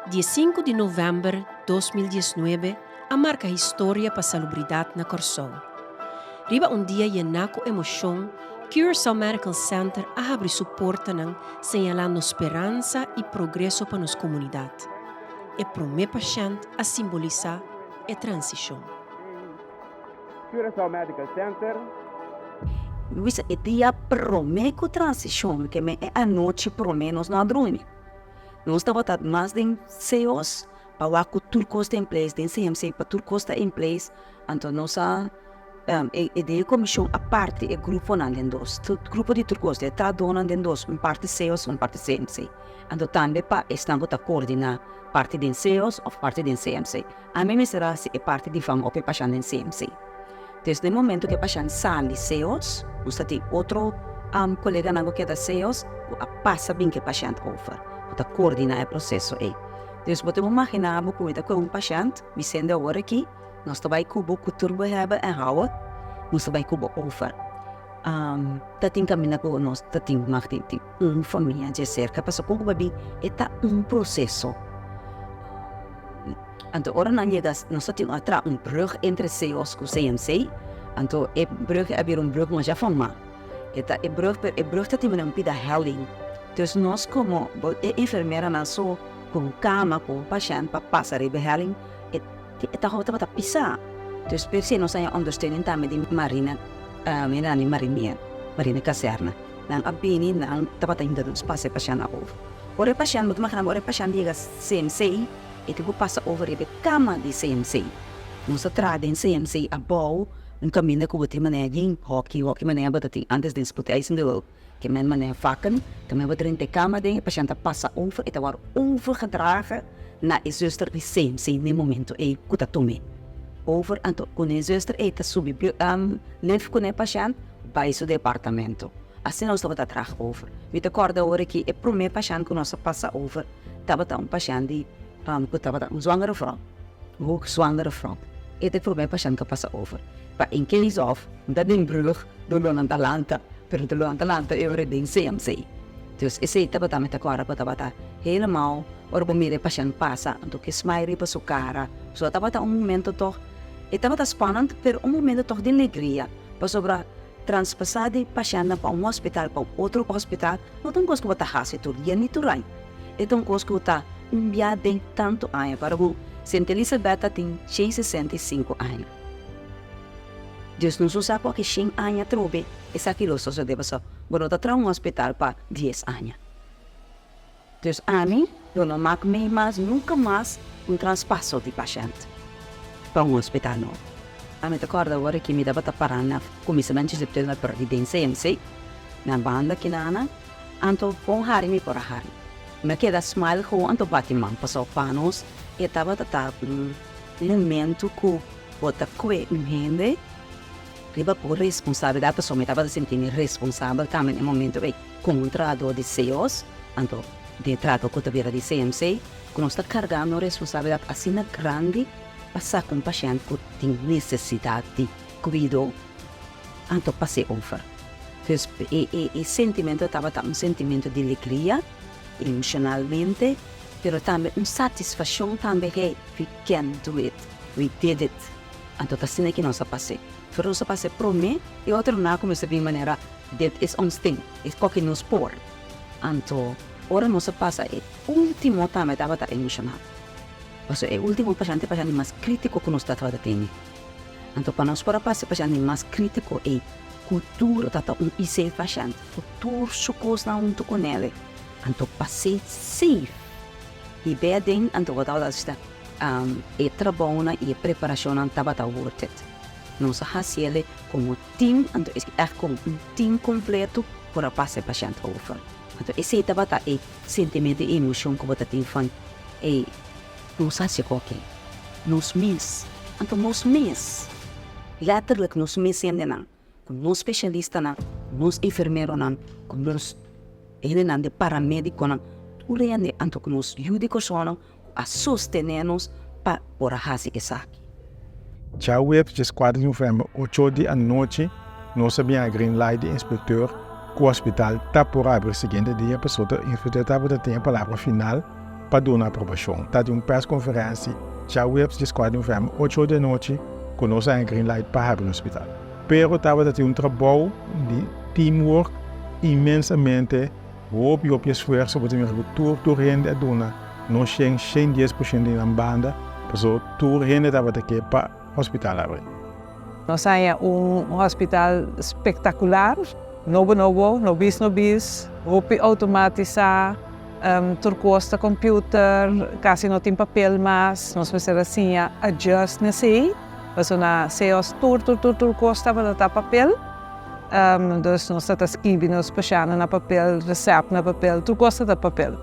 Diesinku di novèmber 2019 a marka historia pa salubridat na Kòrsou. Riba un dia yená ku emoshon, Curaçao Medical Center a habri su portanan señalando speransa i progreso pa nos komunidat. E promé pashènt a simbolisá e transishon. Curaçao Medical Center. Luisa, e dia promé ku transishon, ke men e anochi promé nos no a drumi. Nos tabata mas den CEOS pa wak ku tur kos ta in place, den CMC pa tur kos ta in place, anto nos a e den e komishon a parti e gruponan den dos, grupo di tur kos, e trahadónan den dos, un parti CEOS, un parti CMC. Anto tambe pa esnan ku ta koordiná parti den CEOS òf parti den CMC. Ami mester a hasi e parti di vang op e pashant den CMC. Dus den momento ku e pashant sali CEOS, nos ta tin otro koleganan ku keda CEOS ku a pasa bin ku e pashant over, ku ta koordiná e proseso ei. Dus bo ta por imaginá bo ku mi ta kohe un pashant, mi sende awor aki, nos ta bai ku bo ku tur bo hèbè en houwe, nos ta bai ku bo over. Ta tin kaminda ku nos ta tin mag di tin un famia dje serka, pasobra kon ku bo a bin e ta un proseso. Anto ora nan yega nos ta tin a traha un brug entre CEOS ku CMC, anto e brug a bira un brug masha formal. E ta e brug pero e brug ta tin un pida helling. Dus nos komo e enfermeranan so ku un kama ku un pashènt pa pasa riba e helling e ta tabata pisá. Dus p'esei nos a haña ondersteuning tambe di marina di marinier, marina kazèrna. Nan a bini nan tabata yuda nos pasa e pashèntnan over. Ora e pashènt, bo ta imaginá bo ora e pashènt yega CMC, E tin ku pasa over riba e kama di CMC. Nos a traha den CMC abou un kaminda ku bo tin manera yin hoki, hoki manera bo ta tin antes den spoedeisende hulp. Ke men manera vakken, ta men bo drenta e kama den, e pashènt ta pasa over, e ta wòrdu overgedragen na e zuster di CMC na e momento ei ku ta tum'é over. Anto ku e zuster ei ta subi lift ku e pashènt bai su departamento. Asina nos tabata traha over. Mi ta kòrda ora ki e promé pashènt ku nos a pasa over tabata un pashènt di ku tabata un zwangere vrouw, hoogzwangere vrouw. E ta e promé pashènt ku a pasa over. Pa in case of ta den brug dolónan ta lanta, pero dolónan ta lanta e ora den CMC. Dus esei tabata mi ta kòrda ku tabata helemaal ora bo mira e pashènt pasa anto ku e smile riba su kara. So tabata un momento tòg, e tabata spannend pero un momento tòg di alegria pasobra Traspasá di pashèntnan pa un hospital pa un otro hospital no ta un kos ku bo ta hasi tur dia ni tur aña. E ta un kos ku ta un bia den tantu aña. Para bo, Sint Elisabeth ta tin 165 aña. Dios nos no sa ku aki shen aña atrobe esaki lo sosodé pasobra bo no ta traha un hospital pa dies aña. Dus ami lo no mak mei mas nunka mas un traspaso di pashènt pa un hospital nobo. Ami ta kòrda ora ki mi tabata pará na kuminsamentu di september pero di den CMC na banda kinana, anto kon hari mi por a hari. Mi a keda smile gewoon anto bati man pasobra pa nos e tabata ta un momento ku bo ta kue un hende riba bo responsabilidat pasobra mi tabata sinti mi responsabel tambe na e momento ei. Kon un trahadó di CEOS, anto den e trato ku ta bira di CMC, ku nos ta kargá nos responsabilidat asina grandi pa saka un pashènt ku tin nesesidat di kuido, anto pas'é over. Dus e e sentimento tabata un sentimento di legria emoshonalmente, pero tambe un satisfashon tambe, hey, we can do it, we did it. Anto ta asina ki nos a pas'é. Pero nos a pas'é promé i otronan a kuminsá bin manera. Dit is ons ding, e koki nos por. Anto ora nos a pasa e ultimo tambe tabata emocional. Pasobra e ultimo pashante e pashante mas critico cu nos tabata tene. Anto pa nos por a pasa e pashante mas critico ey cu tur tabata un IC pashante cu tur su cosnan hunto cu nele. Anto pas'e safe y be aden anto bo tabata asista e trabounan y e preparacionnan tabata worth it. Nos a haciele como. Team, anto esaki ègt komo un team kompleto por a pasa e pashènt over. Anto esei tabata e sentimento i emoshon ku bo ta tin van, ey, nos hasi koke, nos mes, anto nos mes, lèterlik nos mes hendenan, ku nos spesialistanan, ku nos enfermeronan, ku nos hendenan di paramedikonan, tur hende, anto ku nos yu di Kòrsounan ku a sostené nos pa por a hasi esaki. Djaweps 14 di novèmber ocho di anochi nos a bin a green light di inspekteur ku hospital ta por abri siguiente dia pasobra inspekteur tabata tin e palabra final. pa duna aprobashon. Ta di un persconferentie djaweps 14 di novèmber, 8 or di anochi, ku nos a haña green light pa habri hospital. Pero tabata tin un trabou di teamwork inmensamente hopi hopi esfuerso, bo ta mira ku tur tur hende a duna no 100, 110% di nan banda, pasobra tur hende tabata ke pa hospital habri. Nos haña un hospital spektakular, nobo nobo, nobis nobis, hopi outomatisá, tur kos ta computer, kasi no tin papel mas. Nos mester a siña adjust na esei, pasobra na CEOS tur tur tur tur kos tabata ta papel. Dus nos ta ta skibi nos pashèntnan na papel, resèpt na papel, tur kos ta ta papel.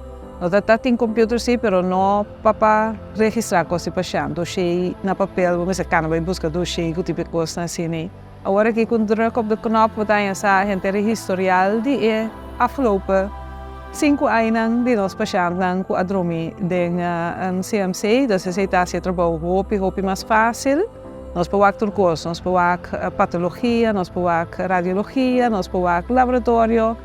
No ta ta tin computer si, pero no pa pa registrá kos di pashènt. Doshé na papel, bo mester kana bai buska doshé ku tipo e kosnan asina. Awor aki ku un druk op de knop bo ta haña sa henter e historial di e afgelopen 5 añanan di nos pashèntnan ku a drumi den CMC. Dus esei ta hasi e trabou hopi hopi mas fásil. Nos por wak tur kos, nos por wak patologia, nos por wak radiologia, nos por wak laboratorio,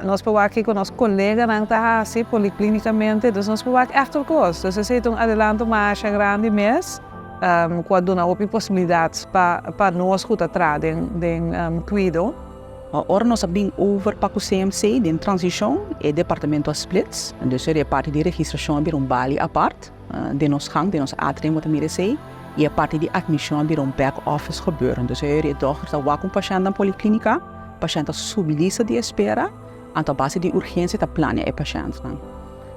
nos por wak kiko nos koleganan ta hasi poliklinikamente, dus nos por wak ègt tur kos. Dus esei ta un adelanto masha grandi mes ku a duna hopi posibilidat pa nos ku ta traha den kuido. Ora nos a bin over pa ku CMC den transishon, e departamento a splits, dus e parti di registrashon a bira un bali apart. Den nos gang, den nos atrium bo ta mira esei, i e parti di admishon a bira un back office gebeuren. Dus e dòkter ta wak un pashènt na poliklinika, pashènt ta subi lista di espera, anto a base di urgensia ta plania e pashèntnan.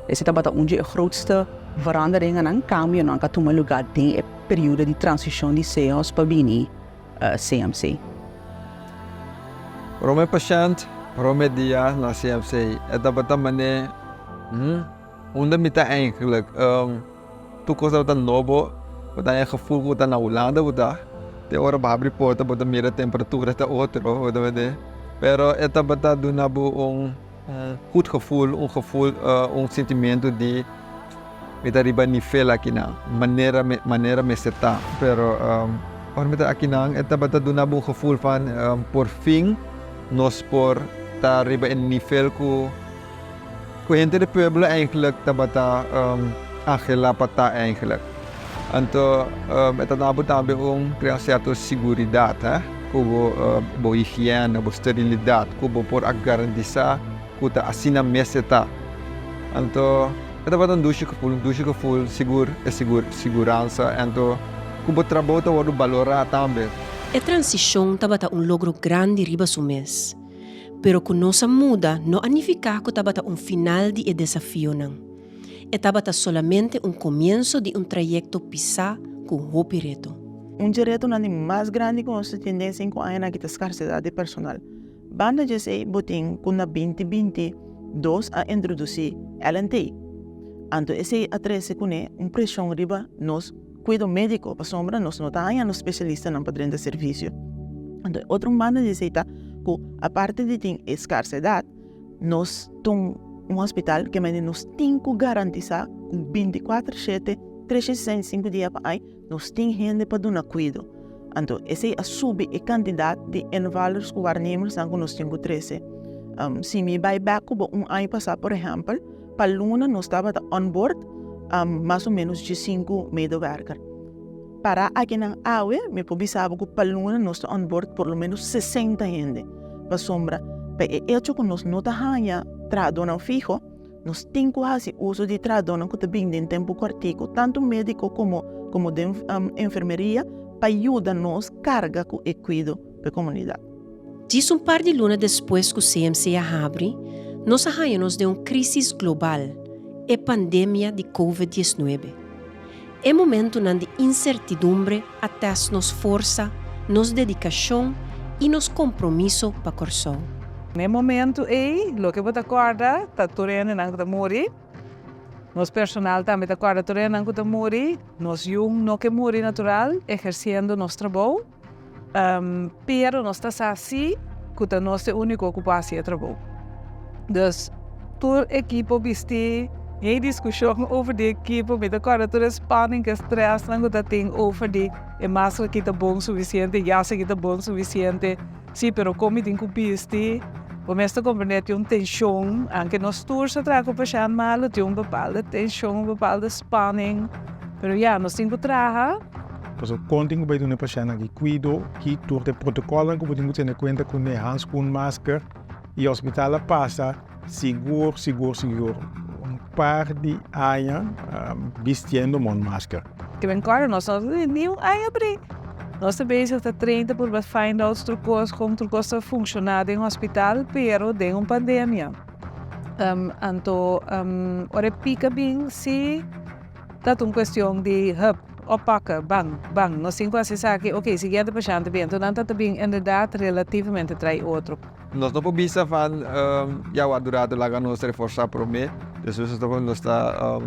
Esei tabata un di e grootste veranderingennan, kambionan ku a tuma lugá den e periodo di transishon di SEOS pa bini CMC. Prome pashènt, prome dia na CMC, e tabata manera, hm, Unda mi ta eigenlijk? Tur kos tabata nobo, bo ta haña gevoel ku bo ta na Hulanda bo ta. Te ora bo habri porta bo ta mira temperatura ta otro, bo ta mende. Pero e tabata duna bo un goed gevoel, un gevoel, un sintimentu di mi ta riba nivel akinan, manera manera mester ta. Pero ora mi ta akinan e tabata duna bo un gevoel van por fin nos por ta riba e nivel ku. Ku henter di pueblo eigenlijk tabata anhelá pa ta eigenlijk. Anto e ta dabo tambe un krea un sierto siguridat ku bo bo higiena, bo sterilidat ku bo por a garantisá ku ta asina mester ta. Anto e tabata un dushi gevoel, un dushi gevoel sigur e sigur siguransa anto ku bo trabou ta wòrdu balorá tambe. E transishon tabata un logro grandi riba su mes. Pero ku nos a muda no a nifiká ku tabata un final di e desafionan. E tabata solamente un komienso di un trayekto pisá ku hopi reto. Un dje retonan di mas grandi ku nos ta tin den sinku añanan aki ta skarsedat di personal. Banda dje esei bo tin ku na 2022 a introdusí LNT. Anto esei a trese kuné un preshon riba nos kuido médiko pasobra nos no ta haña nos spesialistanan pa drenta servisio. Anto e otro banda di esei ta ku aparte di tin e skarsedat, nos ta un hospital ke mende nos tin ku garantisá ku 24 shete, 365 dia pa aña nos tin hende pa duna kuido. Anto esei a subi e kantidat di invalers ku waarnemersnan ku nos tin ku trese. Si mi bai bèk ku bo un aña pasá por ehèmpel, Pa luna nos tabata on board mas o menos 15 medewerker. Para akinan awe mi por bisa bo ku pa luna nos ta on board por lo menos 60 hende. Pasobra pa e echo ku nos no ta haña trahadónan fiho, nos tin ku hasi uso di trahadónan ku ta bin den tempu kòrtiku, tantu médiko komo komo den enfermeria, pa yuda nos karga ku e kuido pa e komunidat. Djis un par di luna despues ku CMC a habri, nos a haña nos den un krísis global, e pandemia di Covid 19. E momentunan di insertidumbre a tèst nos forsa, nos dedikashon i nos kompromiso pa Kòrsou. Na e momentu ei, loke bo ta kòrda ta tur hendenan ku ta muri. Nos personal tambe ta kòrda tur hendenan ku ta muri. Nos yun no ke muri natural, ehersiendo nos trabou. Pero nos ta sa si ku ta nos e úniko ku por hasi e trabou. Dus tur ekipo bistí, ni diskushon over di ekipo, mi ta kòrda tur e spanning ku e strèsnan ku ta tin over di e maskara aki ta bon sufisiente, e jas aki ta bon sufisiente, si pero kon mi tin ku bisti. Bo mester comprende tin un tension, aunke nos tur sa traha cu pashent malo, tin un bepaalde tension, un bepaalde spanning, pero ya, nos tin cu traha. Pasobra kon tin ku bai duna e pashèntnan aki kuido, ki tur ta e protokòlnan ku bo tin ku tene kuenta kuné, hanskun, masker, i hospital a pasa sigur, sigur, sigur un par di aña bistiendo mondmasker. Ke men kòrda nos no ta ni un aña bri. Nos ta bezig ta train ta purba find out tur kos kon tur kos ta funshoná den hospital pero den un pandemia. Anto ora e pika bin si ta un kuestion di hup oppakken ban ban nos tin ku hasi esaki ok siguiente pashente bin anto nan ta ta bin inderdaad relativamente trai otro. Nos no por bisa van ya wak durado laga nos reforsa prome, despues nos ta nos ta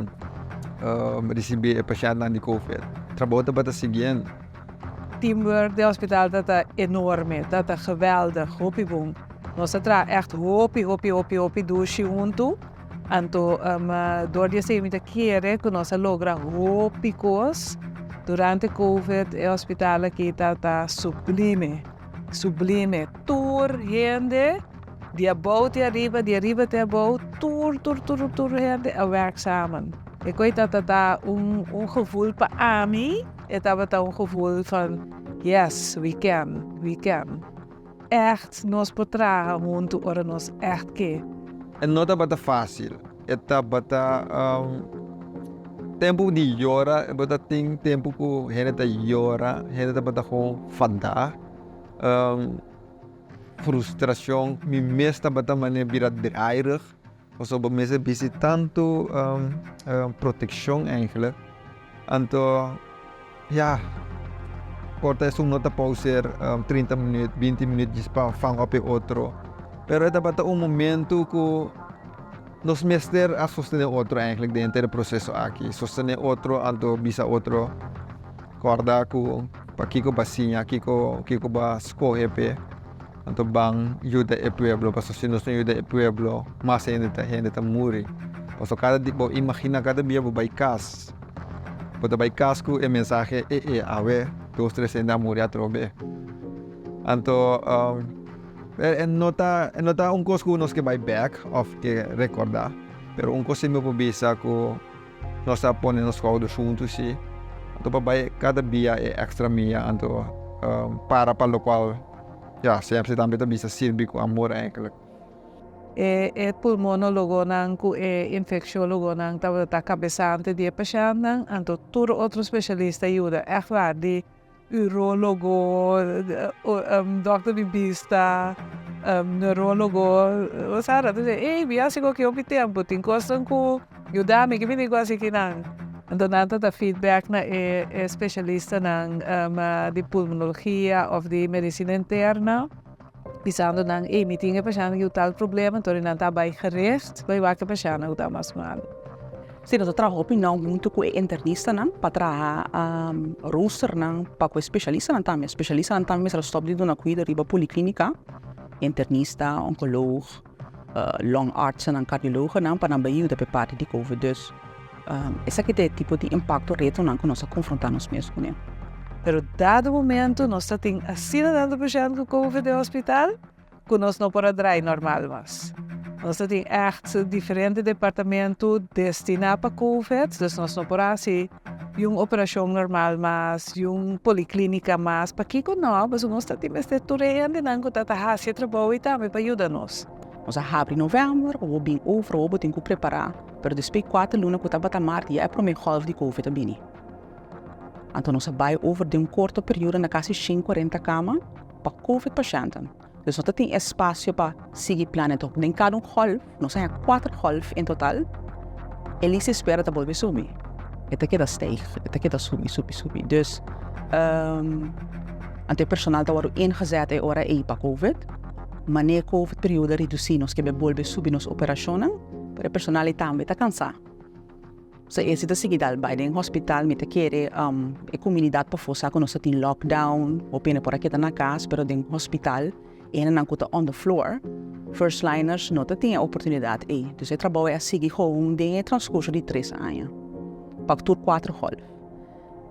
ricibi e pashentnan di covid. Trabou tabata siguiendo. Teamwork den hospital ta ta enorme, ta ta geweldig, hopi bon. Nos ta traha echt hopi hopi hopi hopi dushi huntu, anto dor di esei mi ta kere ku nos a logra hopi kos durante covid. E hospital aki ta ta sublime. Sublime. Tur hende, di abou te ariba, di ariba te abou, tur, tur, tur, tur hende a werk samen. E koe tabata ta un, un gevoel pa ami, e tabata un gevoel van, yes, we can, we can. Echt nos por traha huntu ora nos echt ke. E no tabata fácil. E tabata tempu di yora, e tabata tin tempu ku hende ta yora, hende tabata gewoon fadá. Frustrashon, mi mes tabata manera bira draaierig, pasobra bo mester bisti tantu protekshon eigenlijk. Anto ya, por ta esun no ta pauseer 30 minuut, 20 minuut djis pa vang op e otro. Pero e tabata un momento ku nos mester a sostené otro eigenlijk den henter e proseso aki. Sostené otro anto bisa otro kòrda ku pakiko bo a siña, kiko kiko bo a skohe p'e. Anto ban yuda e pueblo pasobra si nos no yuda e pueblo mas hende ta hende ta muri. Pasobra kada di bo imagina kada bia bo bai kas bo ta bai kas ku e mensahe e e awe dos tres hende a muri atrobe. Anto e no ta e no ta un kos ku nos ke bai bek òf ke rekordá pero un kos si mi por bisa ku Nos a pone nos skouders huntu si. Anto pa bai kada bia e extra mia anto para pa lokual ya CMC tambe ta bisa sirbi ku amor eigenlijk. E e pulmonologonan ku e infecciologonan tabata ta kabesante di e pashèntnan, anto tur otro spesialista yuda, ègt waar, di Urologo, dokter di bista, neurologo, bo sa ta bisa ey mi hasi koki hopi tempu tin kosnan ku yuda mi ke bini ku hasi kinan. Anto nan ta da feedback na e specialistanan di pulmonologia of di medicina interna bisando nan ey mi tin e pashent ku tal problema anto nan ta bai gericht bai wak e pashentnan ku ta mas malo. Sí, nos a traha hopi nauw huntu ku e internistanan pa traha roosternan pa ku e spesialistanan tambe. Spesialistanan tambe mester a stòp di duna kuido riba poliklinika, internista, onkoloog, longartsennan, kardiologennan pa nan bai yuda pa e parti di covid. Dus esaki ta e tipo di impakto, retonan ku nos a konfrontá nos mes kuné. Pero dado momento nos ta tin asina tantu pashènt ku covid den hospital ku nos no por a drai normal mas. Nos ta tin ègt diferente departamento destiná pa covid, dus nos no por hasi yun operashon normal mas, yun poliklínika mas. Pakiko no? Pasobra nos ta tin mester tur e hendenan ku ta ta hasi e trabou ei tambe pa yuda nos. Nos a habri novèmber, bo bin over, bo tin ku prepará, pero despues kuater luna ku tabata mart ya e promé gòlf di covid a bini. Anto nos a bai over den un korto periodo na kasi 140 kama pa covid pashèntnan. Dus no ta tin espasio pa sigui plania tok. Den kada un gòlf, nos a haña kuater gòlf en total, e lista di espera ta bolbe subi. E ta keda stijg, e ta keda subi, subi, subi. Dus, anto e personal ta wòrdu ingezet e ora ei pa covid. Manera covid periodo a redusí nos ke bolbe subi nos operashonnan, pero e personal ei tambe ta kansá. So esi ta sigui dal bai den hospital mi ta kere e comunidad pafó sa cu nos ta tin lockdown hopi hende por a keda na cas pero den hospital e hendenan cu ta on the floor first liners no ta tin e oportunidad ey dus e trabou ey a sigui gewoon den e transcurso di tres aña pa tur cuatro golf.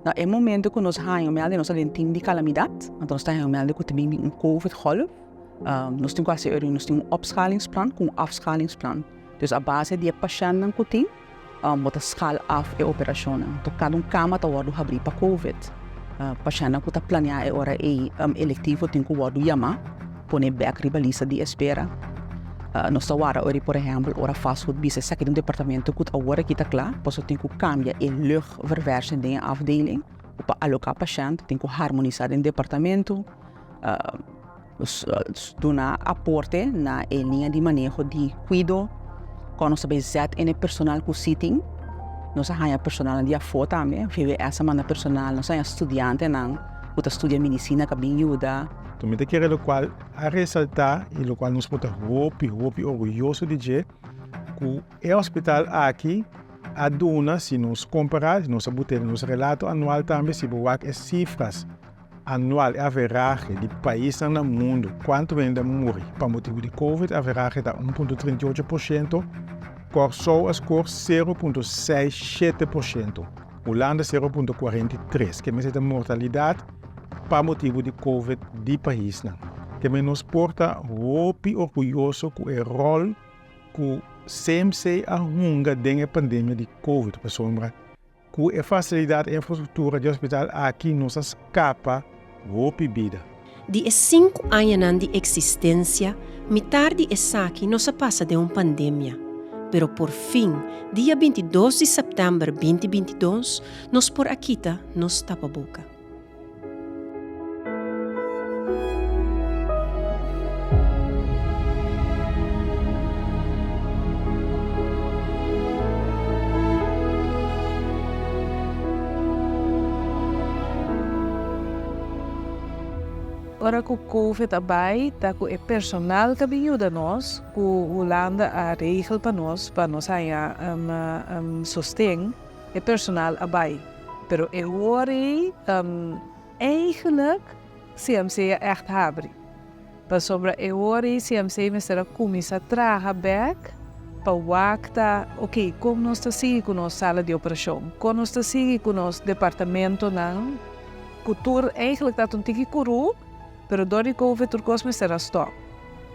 Na e momento cu nos haña melde nos ta den team di calamidad anto nos ta haña melde cu ta bin un covid golf. Nos tin ku hasi ora nos tin un opschalingsplan ku un afschalingsplan. Dus a base di e pashèntnan ku tin, bo ta schaal af e operashonnan. Anto kada un kama ta wòrdu habrí pa covid. Pashèntnan ku ta planeá e ora ei elektivo tin ku wòrdu yamá, pone bèk riba lista di espera. Nos ta warda ora por ehèmpel ora fastfood bisa esaki ta un departamento ku awor aki ta kla, pasobra tin ku kambia e luchtverversing den e afdeling pa aloká pashènt, tin ku harmonisá den departamento. Duna aporte na e liña di maneho di kuido, kon nos ta bay zet in e personal ku si tin. Nos a haña personalnan di afó tambe, VWS a manda personal, nos a haña studiantenan ku ta studia medisina ku a bin yuda. Mi ta kere lokual a resaltá i lokual nos por ta hopi hopi orguyoso di dje ku e hospital aki a duna si nos kompará, si nos a but'é den nos relato anual tambe si bo wak e sifras Anual e averahe di paisnan na mundu kuantu hende a muri pa motibu di covid averahe ta 1.38%, Kòrsou a skor 0.67%, Hulanda 0.43, ke mester ta mortalidat pa motibu di covid di paisnan. Ke men nos por ta hopi orguyoso ku e ròl ku CMC a hunga den e pandemia di covid pasobra Ku e fasilidat i infrastruktura di hospital aki nos a skapa hopi bida. Di e sinku añanan di eksistensia, mitar di esaki nos a pasa den un pandemia. Pero por fin, dia 22 di sèptèmber 2022, nos por a kita nos tapaboka. Ora ku Covid a bai ta ku e personal ta bin yuda nos, ku Hulanda a regel pa nos pa nos haña sosten. E personal a bai, pero e hora ei eigenlijk CMC a echt habri. Pasobra e hora ei CMC mester a cuminsa traha bek pa wak ta, ok, con nos ta sigui cu nos sala di operacion, con nos ta sigui cu nos departamentonan, cu tur eigenlijk ta un tiki curu, pero door di covid tur cos mester a stop.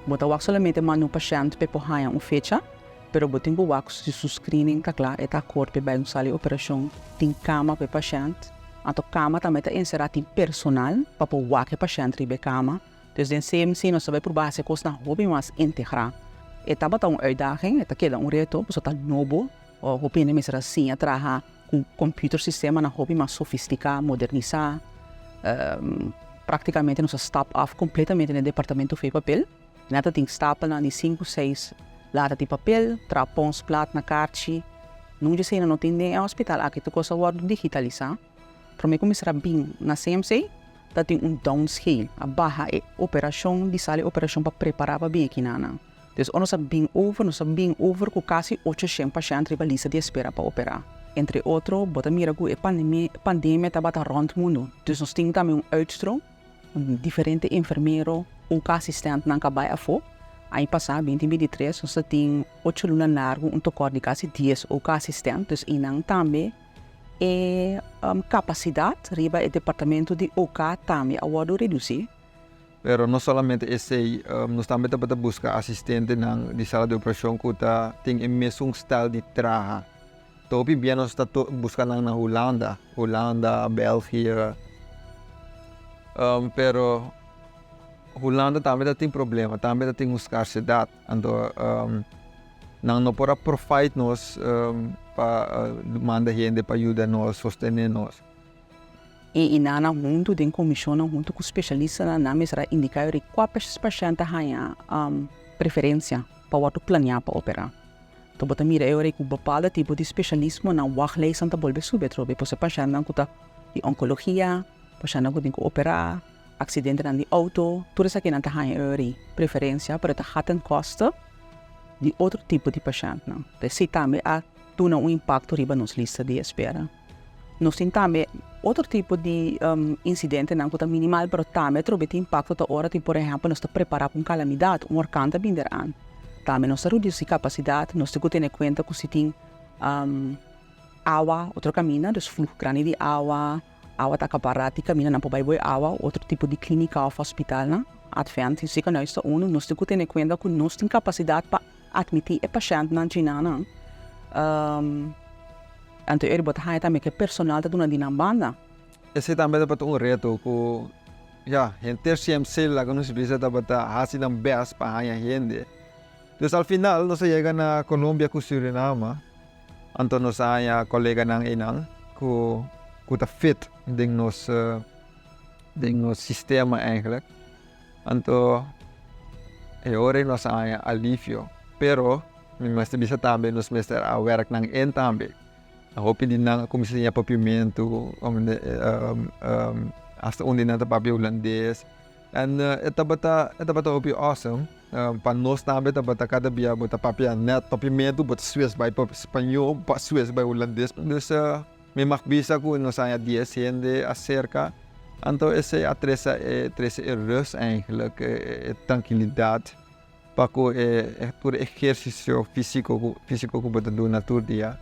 Bo ta wak solamente manda un pashent p'e por haña un fecha. Pero bo tin ku wak si su screening ta kla, e ta akord p'e bai un sala di operashon, tin kama pa e pashènt. Anto kama tambe ta enserá tin personal pa por wak e pashènt riba e kama. Dus den CMC nos ta bai purba hasi e kosnan hopi mas integrá. E tabata un uitdaging, e ta keda un reto, pasobra ta nobo. Hopi hende mester a siña traha ku computer sistemanan hopi mas sofistiká, modernisá. Praktikamente nos a stap af kompletamente den departamento fe papel. Nan ta tin stapelnan di sinku seis lata di papel, tra pons plat na karchi. Nunca esei no tin den e hospital aki, tur kos a wòrdu digitalisá. Promé ku mester a bin na CMC ta tin un downscale, a baha e operashon di sala di operashon pa prepará pa bin akinanan. Dus ora nos a bin over, nos a bin over ku kasi ochoshen pashènt riba lista di espera pa operá. Entre otro, bo ta mira ku e pandemia tabata rònt mundu, dus nos tin tambe un uitstroom. Diferente enfermero u asistentnan ka bai afó. Aña pasá, 2023, nos ta tin ocho luna largu un tokòrt di kasi dies OK asistent, dus einan tambe e kapasidat riba e departamento di OK tambe a wòrdu redusí. Pero no solamente esei, nos tambe tabata buska asistentenan di sala di operashon ku ta tin e mesun stèl di traha. Ta hopi bia nos ta buska nan na Hulanda, Hulanda, België. Pero Hulanda tambe ta tin problema, tambe ta tin un skarsedat. Anto nan no por a provide nos pa manda hende pa yuda nos, sostene nos. I nan huntu den komishonnan huntu ku spesialistanan nan mester a indiká yori kua pashènt ta haña preferensia pa wòrdu planiá pa operá. Anto bo ta mira e ora ei ku bepaalde tipo di spesialismonan wachtlijstnan ta bolbe subi atrobe. Pasobra pashèntnan ku ta di onkologia, pashèntnan ku tin ku operá, aksidentenan di outo, tur esakinan ta haña e ora ei preferensia, pero ta gaat ten koste di otro tipo di pashèntnan. Esei tambe a duna un impakto riba nos lista di espera. Nos tin tambe otro tipo di incidentenan cu ta minimal pero tambe atrobe tin impacto ta ora tin por ehempel nos ta prepara pa un calamidad, un orkan ta bin deraan. Tambe nos ta reduci capacidad, nos tin cu tene cuenta cu si tin awa otro caminda, dus fluho grandi di awa, awa ta acapara tin camindanan por bay boe awa, otro tipo di clinica of hospitalnan. Advent Ziekenhuis ta unu, nos tin ku tene kuenta ku nos tin kapasidat pa atmití e pashèntnan chinanan. Anto eri bo ta haña tambe ku e personal ta duna di nan banda. Esei tambe tabata un reto ku ya henter CMC laga nos bisa tabata hasi nan bèst pa haña hende. Dus al final nos a yega na Colombia ku Suriname, anto nos a haña koleganan einan ku ku ta fit den nos den nos sistema eigenlijk. Anto e ora ei nos a haña alivio, pero mi mester bisa tambe nos mester a wèrk nan in tambe. Hopi di nan a kuminsá siña papiamentu, hasta un di nan ta papia hulandes. En e tabata e tabata hopi awesome. Pa nos tambe tabata kada bia bo ta papia nèt papiamentu, bo ta switch bai papia spañó, pa switch bai hulandes. Dus mi mag bisa ku nos haña dies hende aserka, anto esei a trese e trese e rust eigenlijk, e trankilidat. Pa ku e tur ehersisio físiko ku físiko ku bo ta duna tur dia.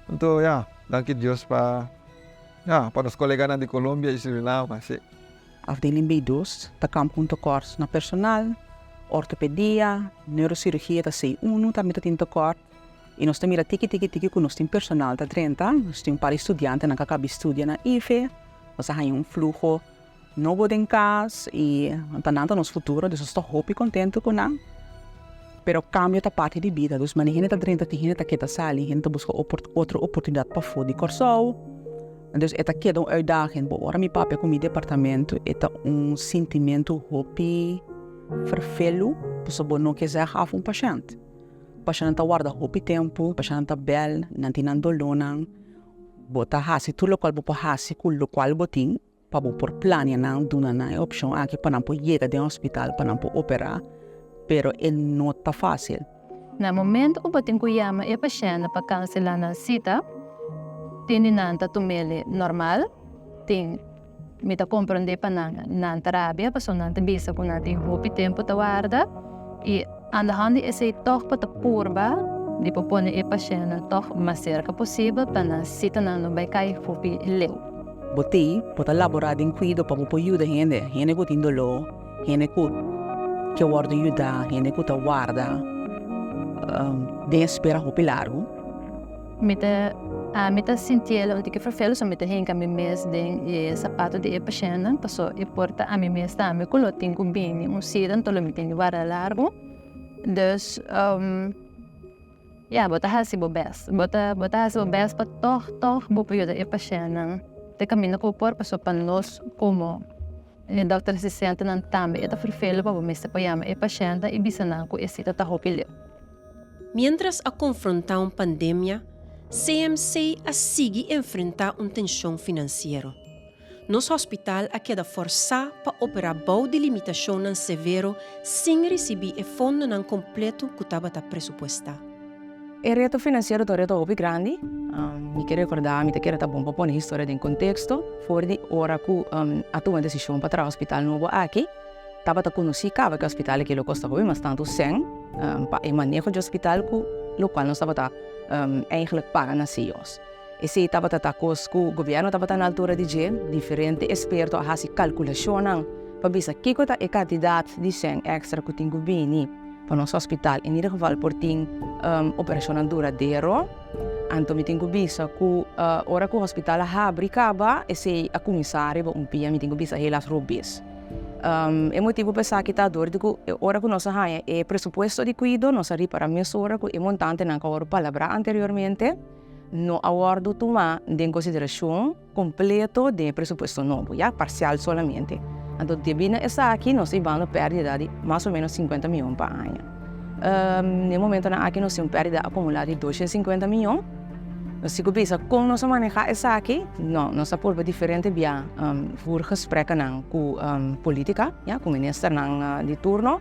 Anto ya, danki Dios pa ya pa nos koleganan di Colombia i Suriname, si. Afdeling B dos ta kamp ku un tekort na personal, ortopedia, neurocirurgia ta C1 tambe ta tin tekort i nos ta mira tiki tiki tiki ku nos tin personal ta drenta, nos tin un par di studiantenan ku a kaba di studia na IFE, nos a haña un fluho nobo den kas i ta nan ta nos futuro, dus nos ta hopi kontentu ku nan. Pero kambio ta parti di bida, dus manera hende ta drenta tin hende ta keda sali, hende ta buska otro oportunidat pafó di Kòrsou. Dus e ta keda un uitdaging. Bo ora mi papia ku mi departamento e ta un sintimentu hopi ferfelu pasobra bo no ke zeg af un pashènt. Pashèntnan ta warda hopi tempu, pashèntnan ta bèl, nan tin nan dolónan. Bo ta hasi tur lokual bo por hasi ku lokual bo tin pa bo por plania nan, duna nan e opshon aki pa nan por yega den hospital, pa nan por operá, pero e no ta fásil. Na momento ku bo tin ku yama e pashènt pa kanselá nan sita, tin di nan ta tum'el normal, tin mi ta komprondé pa nan nan ta rabia pasobra nan ta bisa ku nan tin hopi tempu ta warda i aan de hand di esei tòg bo ta purba di por pone e pashèntnan tòg mas serka posibel pa nan sitanan no bai kai hopi leu. Bo tei bo ta laborá den kuido pa bo por yuda hende, hende ku tin doló, hende ku ke wòrdu yudá, hende ku ta warda den espera hopi largu. Mi ta ami ta sintiel un tiki ferfelu so mi ta hinka mi mes den e sapato di e pashèntnan paso e por ta ami mes tambe ku lo tin ku bini un sida anto lo mi tin di warda largu dus ya bo ta hasi bo bèst bo ta bo ta hasi bo bèst pa tòg tòg bo por yuda e pashèntnan te kaminda ku bo por paso pa nos komo e dòkter asistentenan tambe e ta ferfelu pa bo mester por yama e pashèntnan i bisa nan ku e sita ta hopi leu. Miéntras a konfrontá un pandemia, CMC a sigui enfrentá un tenshon finansiero. Nos hospital a keda fòrsá pa operá bou di limitashonnan severo sin risibí e fondonan kompleto ku tabata presupuestá. E reto finansiero ta un reto hopi grandi. Mi ke rekordá, mi ta kere ta bon pa pone historia den konteksto. For di ora ku a tuma e desishon pa traha hospital nobo aki, Tabata konosí kaba ku e hospital aki lo kosta hopi mas tantu sèn pa e maneho di hospital ku lokual nos tabata eigentlik paga na CIO's. Esei tabata ta kos ku gobièrnu tabata na altura di dje, diferente esperto a hasi kalkulashonnan pa bisa kiko ta e kantidat di sèn èkstra ku tin ku bini pa nos hospital en ieder geval por tin operashonnan duradero. Anto mi tin ku bisa ku ora ku hospital a habri kaba esei a kuminsá riba un pia mi tin ku bisa helaas robes. E motibu pa esaki ta dor di ku e ora ku nos a haña e presupuesto di kuido nos a ripará mesora ku e montantenan ku a wòrdu palabrá anteriormente no a wòrdu tumá den konsiderashon kompleto den e presupuesto nobo, ya, parsial solamente. Anto debí na esaki nos ta hibando pèrdida di mas o ménos sinkuenta mion pa aña. Den e momentonan aki nos tin un pèrdida akumulá di doshen sinkuenta mion. Nos tin ku bisa kon nos a manehá esaki? No, nos a purba diferente bia voer gesprekkenan ku politika, ya, ku ministernan di turno,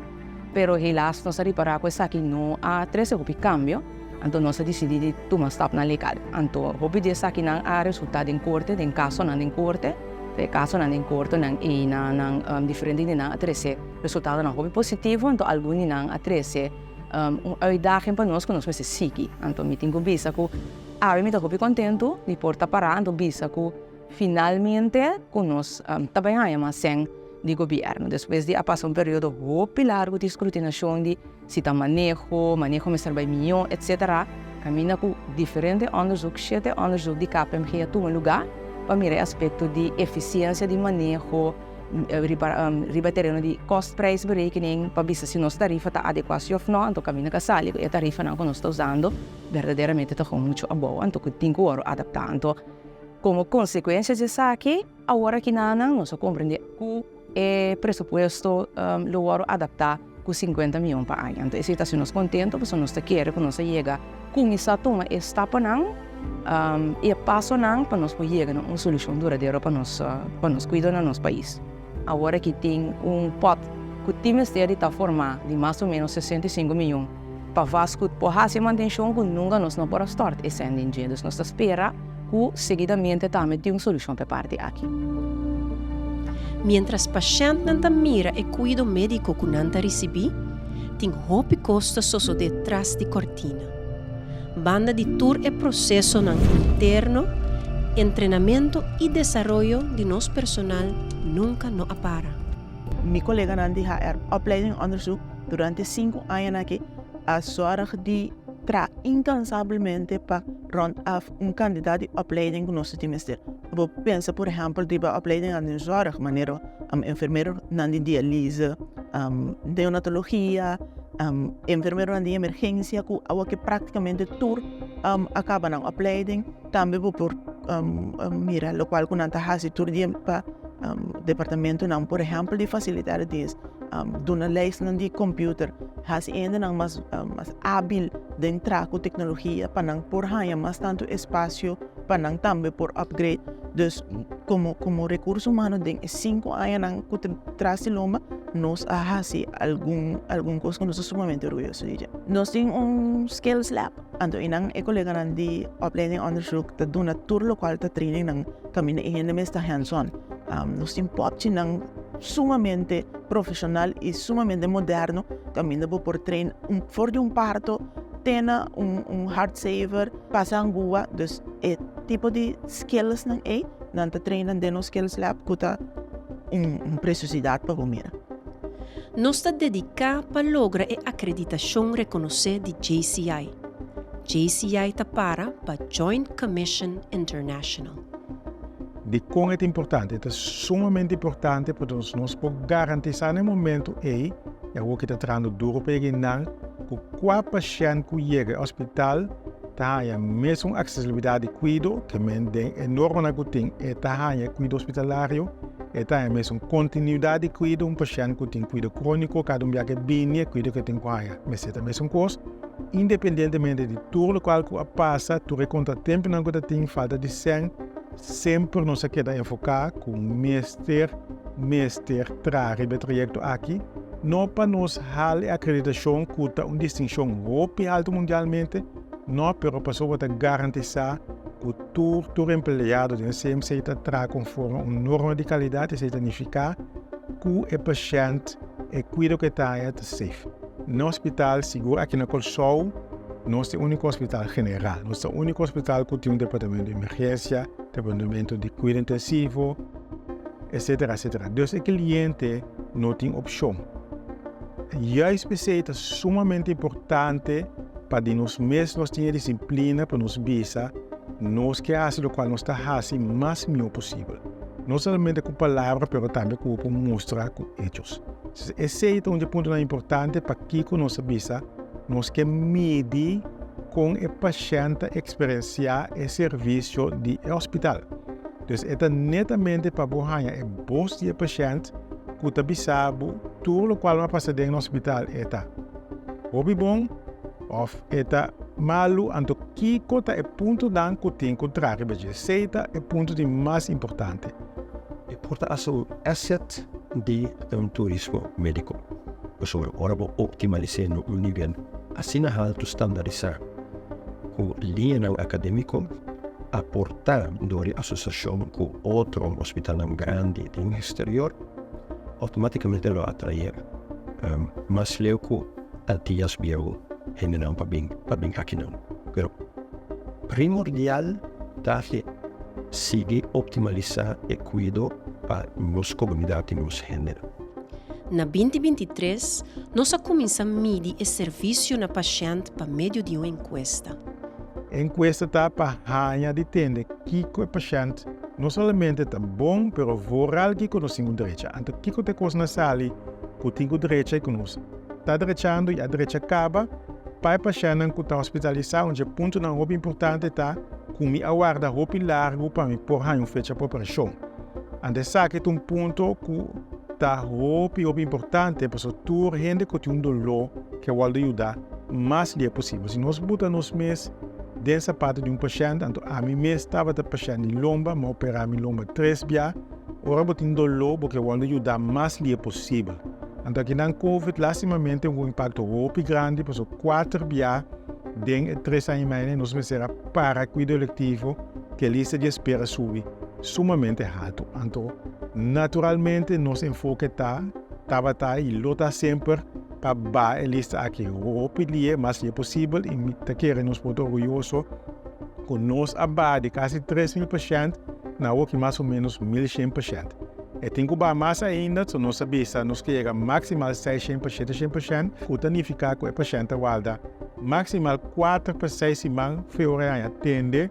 pero helaas nos a ripará ku esaki no a trese hopi kambio, anto nos a disidí di tuma stapnan legal. Anto hopi di esakinan a resultá den korte, den kasonan den korte, e kasonan den kortenan ei nan nan diferente di nan a trese resultadonan hopi positivo, anto algun di nan a trese Un uitdaging pa nos ku nos mester sigui. Anto mi tin ku bisa ku awe mi ta hopi kontentu di por ta pará anto bisa ku finalmente ku nos ta bai haña mas sèn. di gobièrnu. Despues di a pasa un periodo hopi largu di skrutinashon di si ta maneho, maneho mester bai mihó, etsetera, kaminda ku diferente òndersuk, shete òndersuk di KPMG a tuma lugá pa mira e aspekto di efisiensia di maneho riba riba e tereno di kostprijsberekening pa bisa si nos tarifa ta adekuá si òf nò, anto kaminda ku a sali ku e tarifanan ku nos ta usando berdaderamente ta gewoon muchu abou, anto ku tin ku wòrdu adaptá. Anto komo konsekuensia di esaki awor aki nan nos a komprendé ku e presupuesto lo wòrdu adaptá ku sinkuenta mion pa aña. Anto esei ta hasi nos kontentu pasobra nos ta kere ku nos a yega kuminsá tuma e staponan i e pasonan pa nos por yega na un solushon duradero pa nos pa nos kuido na nos pais. Awor aki tin un pòt ku tin mester di ta formá di mas o ménos 65 mion pa vastgoed por hasi e mantenshon ku nunka nos no por a stòrt e sèn den dje. Dus nos ta spera ku seguidamente tambe tin un solushon pa e parti aki. Miéntras pashèntnan ta mira e kuido médiko ku nan ta risibí, tin hopi kos ta sosodé tras di kòrtina. Banda di tur e prosesonan interno, entrenamentu i desaroyo di nos personal nunka no a para. Mi koleganan di HR Opleiding Onderzoek durante sinku añanan aki a sòrg di traha inkansabelmente pa rond af un kantidat di opleiding ku nos ta tin mester. Bo pensa por ehèmpel riba opleidingnan den zòrg manera enfermeronan di dialise, neonatologia, enfermeronan di emergensia ku awor ke praktikamente tur a kaba nan opleiding. Tambe bo por mira lokual ku nan ta hasi tur dia pa departamentonan por ehèmpel di fasilitá e dies, duna lèsnan di kòmpiuter, hasi hendenan mas mas ábil den traha ku teknologia pa nan por haña mas tantu espasio pa nan tambe por upgrade. Dus komo komo rekurso humano den e sinku añanan ku ta tras di lomba nos a hasi algun algun kos ku nos ta sumamente orguyoso di dje. Nos tin un skills lab. Anto einan e koleganan di opleiding onderzoek ta duna tur lokual ta trainingnan kaminda e hende mes ta hands on. Nos tin popchinan sumamente profeshonal i sumamente moderno kaminda bo por train un for di un parto te na un un heart saver pasa angua. Dus e tipo di skillsnan ei nan ta train nan den nos skills lab ku ta un un presiosidat pa bo mira. Nos ta dediká pa logra e akreditashon rekonosé di JCI. JCI ta para pa Joint Commission International. Dikon e ta importante? E ta sumamente importante pasobra nos por garantisá na e momento ei, i awor ki ta trahando duro pa yega einan, ku kua pashènt ku yega e hospital ta haña mesun aksesibilidat di kuido, ke men den e normanan ku tin e ta haña kuido hospitalario. E ta haña mes un kontinuidat di kuido, un pashènt ku tin kuido króniko kada un biaha ke bini e kuido ke tin ku haña mester ta mesun kos, independientemente di tur lokual ku a pasa, tur e kontratempunan ku ta tin, falta di sèn, semper nos a keda enfoká ku mester mester traha riba e trayekto aki, no pa nos hal e akreditashon ku ta un distinshon hopi haltu mundialmente, no, pero pasobra ta garantisá ku Tur tur empleado den CMC ta traha konforme un norma di kalidat, esei ta nifiká ku e pashènt e kuido ku e ta haña ta safe. Na hospital, sigur aki na Kòrsou, nos ta e úniko hospital general. Nos ta e úniko hospital ku tin un departamento di emergensia, departamento di kuido intensivo, etsetera, etsetera. Dus e kliente no tin opshon. Juist p'esei ta sumamente importante pa di nos mes nos tin e disiplina pa nos bisa nos ke hasi lokual nos ta hasi mas mihó posibel. No solamente ku palabra pero tambe ku bo por mustra ku hechos. Esei ta un di e puntonan importante pakiko nos a bisa nos ke midi kon e pashènt ta eksperensiá e servisio di e hospital. Dus e ta netamente pa bo haña e bos di e pashènt ku ta bisa bo tur lokual a pasa den hospital e ta hopi bon òf e ta malu, anto kiko ta e puntonan ku tin ku traha riba dje. Esei ta e punto di mas importante. E por ta hasta un asset di un turismo médiko, pasobra ora bo optimalis'é na un nivel asina haltu standarisá ku liñanan akadémiko, aportá dor di asosiashon ku otro hospitalnan grandi den exterior, outomátikamente lo atraé mas leu ku Antillas bieu hendenan pa bin pa bin akinan. Pero primordial ta di sigui optimalisá e kuido. pa nos komunidat i nos hendenan. Na 2023, nos a kuminsá midi e servisio na pashènt pa medio di un enkuesta. E enkuesta ta pa haña di tende kiko e pashènt no solamente ta bon, pero vooral kiko nos tin ku drecha. Anto kiko ta e kosnan sali ku tin ku drecha i ku nos ta drechando i a drecha kaba pa e pashèntnan ku ta hospitalisá. Un dje puntonan hopi importante ta ku mi a warda hopi largu pa mi por haña un fecha pa operashon. Anto esaki ta un punto ku ta hopi hopi importante pasobra tur hende ku tin un doló ke wòrdu yuda mas lie posibel. Si nos buta nos mes den sapato di un pashènt, anto ami mes tabata pashènt di lomba, mi a operá mi lomba tres bia, ora bo tin doló bo ke wòrdu yuda mas lie posibel. Anto akinan covid lastimamente un impakto hopi grandi pasobra kuater bia den e tres aña i medio nos mester a para kuido elektivo ke lista di espera subi sumamente haltu. Anto naturalmente nos enfoke ta, tabata i lo ta semper pa baha e lista aki hopi lie, mas lie posibel i mi ta kere nos por ta orguyoso ku nos a baha di kasi 3000 pashènt na awoki mas o ménos 1100 pashènt. E tin ku baha mas ainda, so nos a bisa nos ke yega maksimal 600 pa 700 pashènt, ku ta nifiká ku e pashènt ta warda maksimal kuater pa seis siman fe ora e haña tende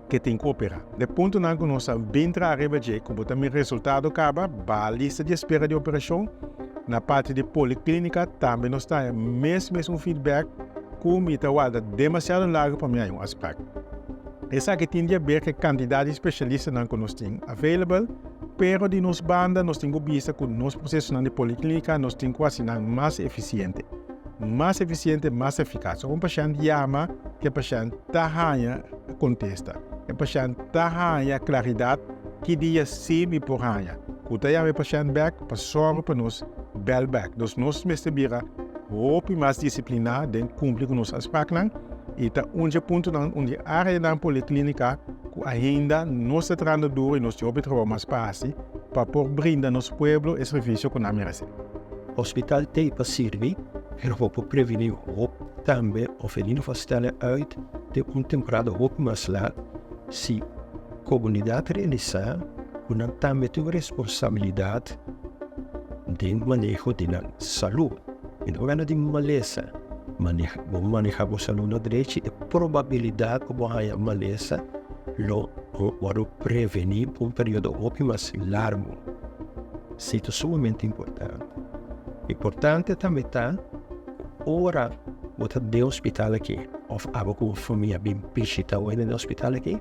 ke tin ku operá. De puntonan ku nos a bin traha riba dje ku bo ta mira resultado kaba, baha lista di espera di operashon. Na parti di poliklínika tambe nos ta haña mes mes un feedback ku mi ta warda demasiado largu pa mi haña un afsprak. Esaki tin di haber ku e kantidat di spesialistanan ku nos tin available, pero di nos banda nos tin ku bisa ku nos prosesonan di poliklínika nos tin ku hasi nan mas efisiente. Mas efisiente, mas efikas. Ora un pashènt yama, ku e pashènt ta haña kontesta. E pashènt ta haña klaridat ki dia sí mi por haña. Ku ta yama e pashènt bèk pa sòru pa nos bèl bèk. Dus nos mester bira hopi mas disipliná den kumpli ku nos afspraknan i ta un dje puntonan, un dje áreanan poliklínika ku ainda nos ta trahando duru i nos tin hopi trabou mas pa hasi pa por brinda nos pueblo e servisio ku nan meresé. Hospital t'ei pa sirbi, pero bo por prevení hopi tambe of in ieder geval stellen uit den un temporada hopi mas laat si komunidat realisá ku nan tambe tin un responsabilidat den maneho di nan salú. Mi no gana di malesa, maneha bo maneha bo salú na drechi e probabilidat ku bo haña malesa lo wòrdu prevení pa un periodo hopi mas largu. Si ta sumamente importante. Importante tambe ta ku ora bo ta den hospital aki òf abo ku bo famia bin bishita bo den hospital aki,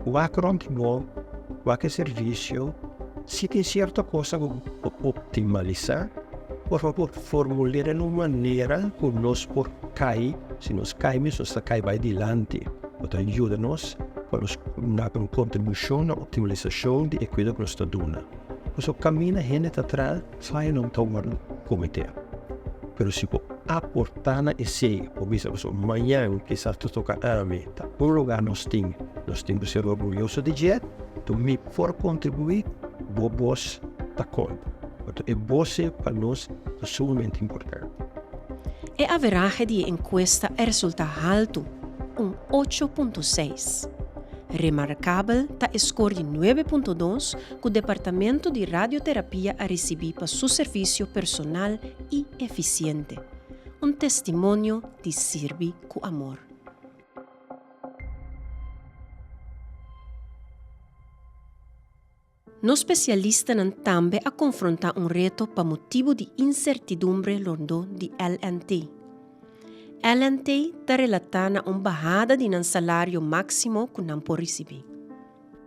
wak rònt di bo, wak e servisio, si tin sierto cosa ku bo por optimalisá, por fabor formul'é den un manera ku nos por kai, si nos kai mes nos ta kai bai dilanti, bo ta yuda nos pa nos na un kontribushon na optimalisashon di e kuido ku nos ta duna. Pasobra kaminda hende ta traha, fayonan ta wòrdu kometé. Pero si bo aportá na esei, bo bisa pasobra mañan kisas ta toka ami, ta un lugá nos tin, nos tin ku ser orguyoso di dje, anto mi por kontribuí, bo bos ta konta. Anto e bos ei pa nos ta sumamente importante. E averahe di e enkuesta a resultá haltu, un 8.6. Remarkabel ta e skor di 9.2 ku Departamento di Radioterapia a risibí pa su servisio personal i efisiente. Un testimonio di sirbi ku amor. Nos spesialistanan tambe a konfrontá un reto pa motibu di insertidumbre rondó di LNT. LNT ta relatá na un bahada di nan salario máksimo ku nan por risibí.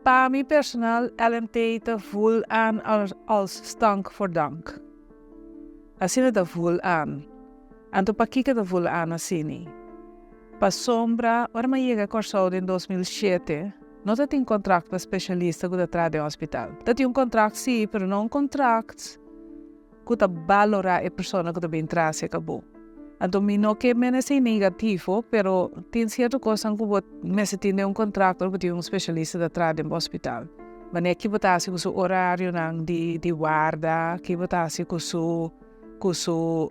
Pa mi personal LNT ta voel aan als stank voor dank. Asina ta voel aan. Anto pakiko ta voel aan asini? Pasobra ora mi a yega Kòrsou den 2007, no ta tin kontrakt pa spesialista ku ta traha den hospital. Ta tin un kontrakt sí, pero no un kontrakt ku ta balorá e persona ku ta bin traha serka bo. Anto mi no ke mene esei negativo, pero tin sierto kosnan ku bo mester tin den un kontrakt ora bo tin un spesialista ta traha den bo hospital. Manera ki bo ta hasi ku su orarionan di warda, ki bo ta hasi ku su ku su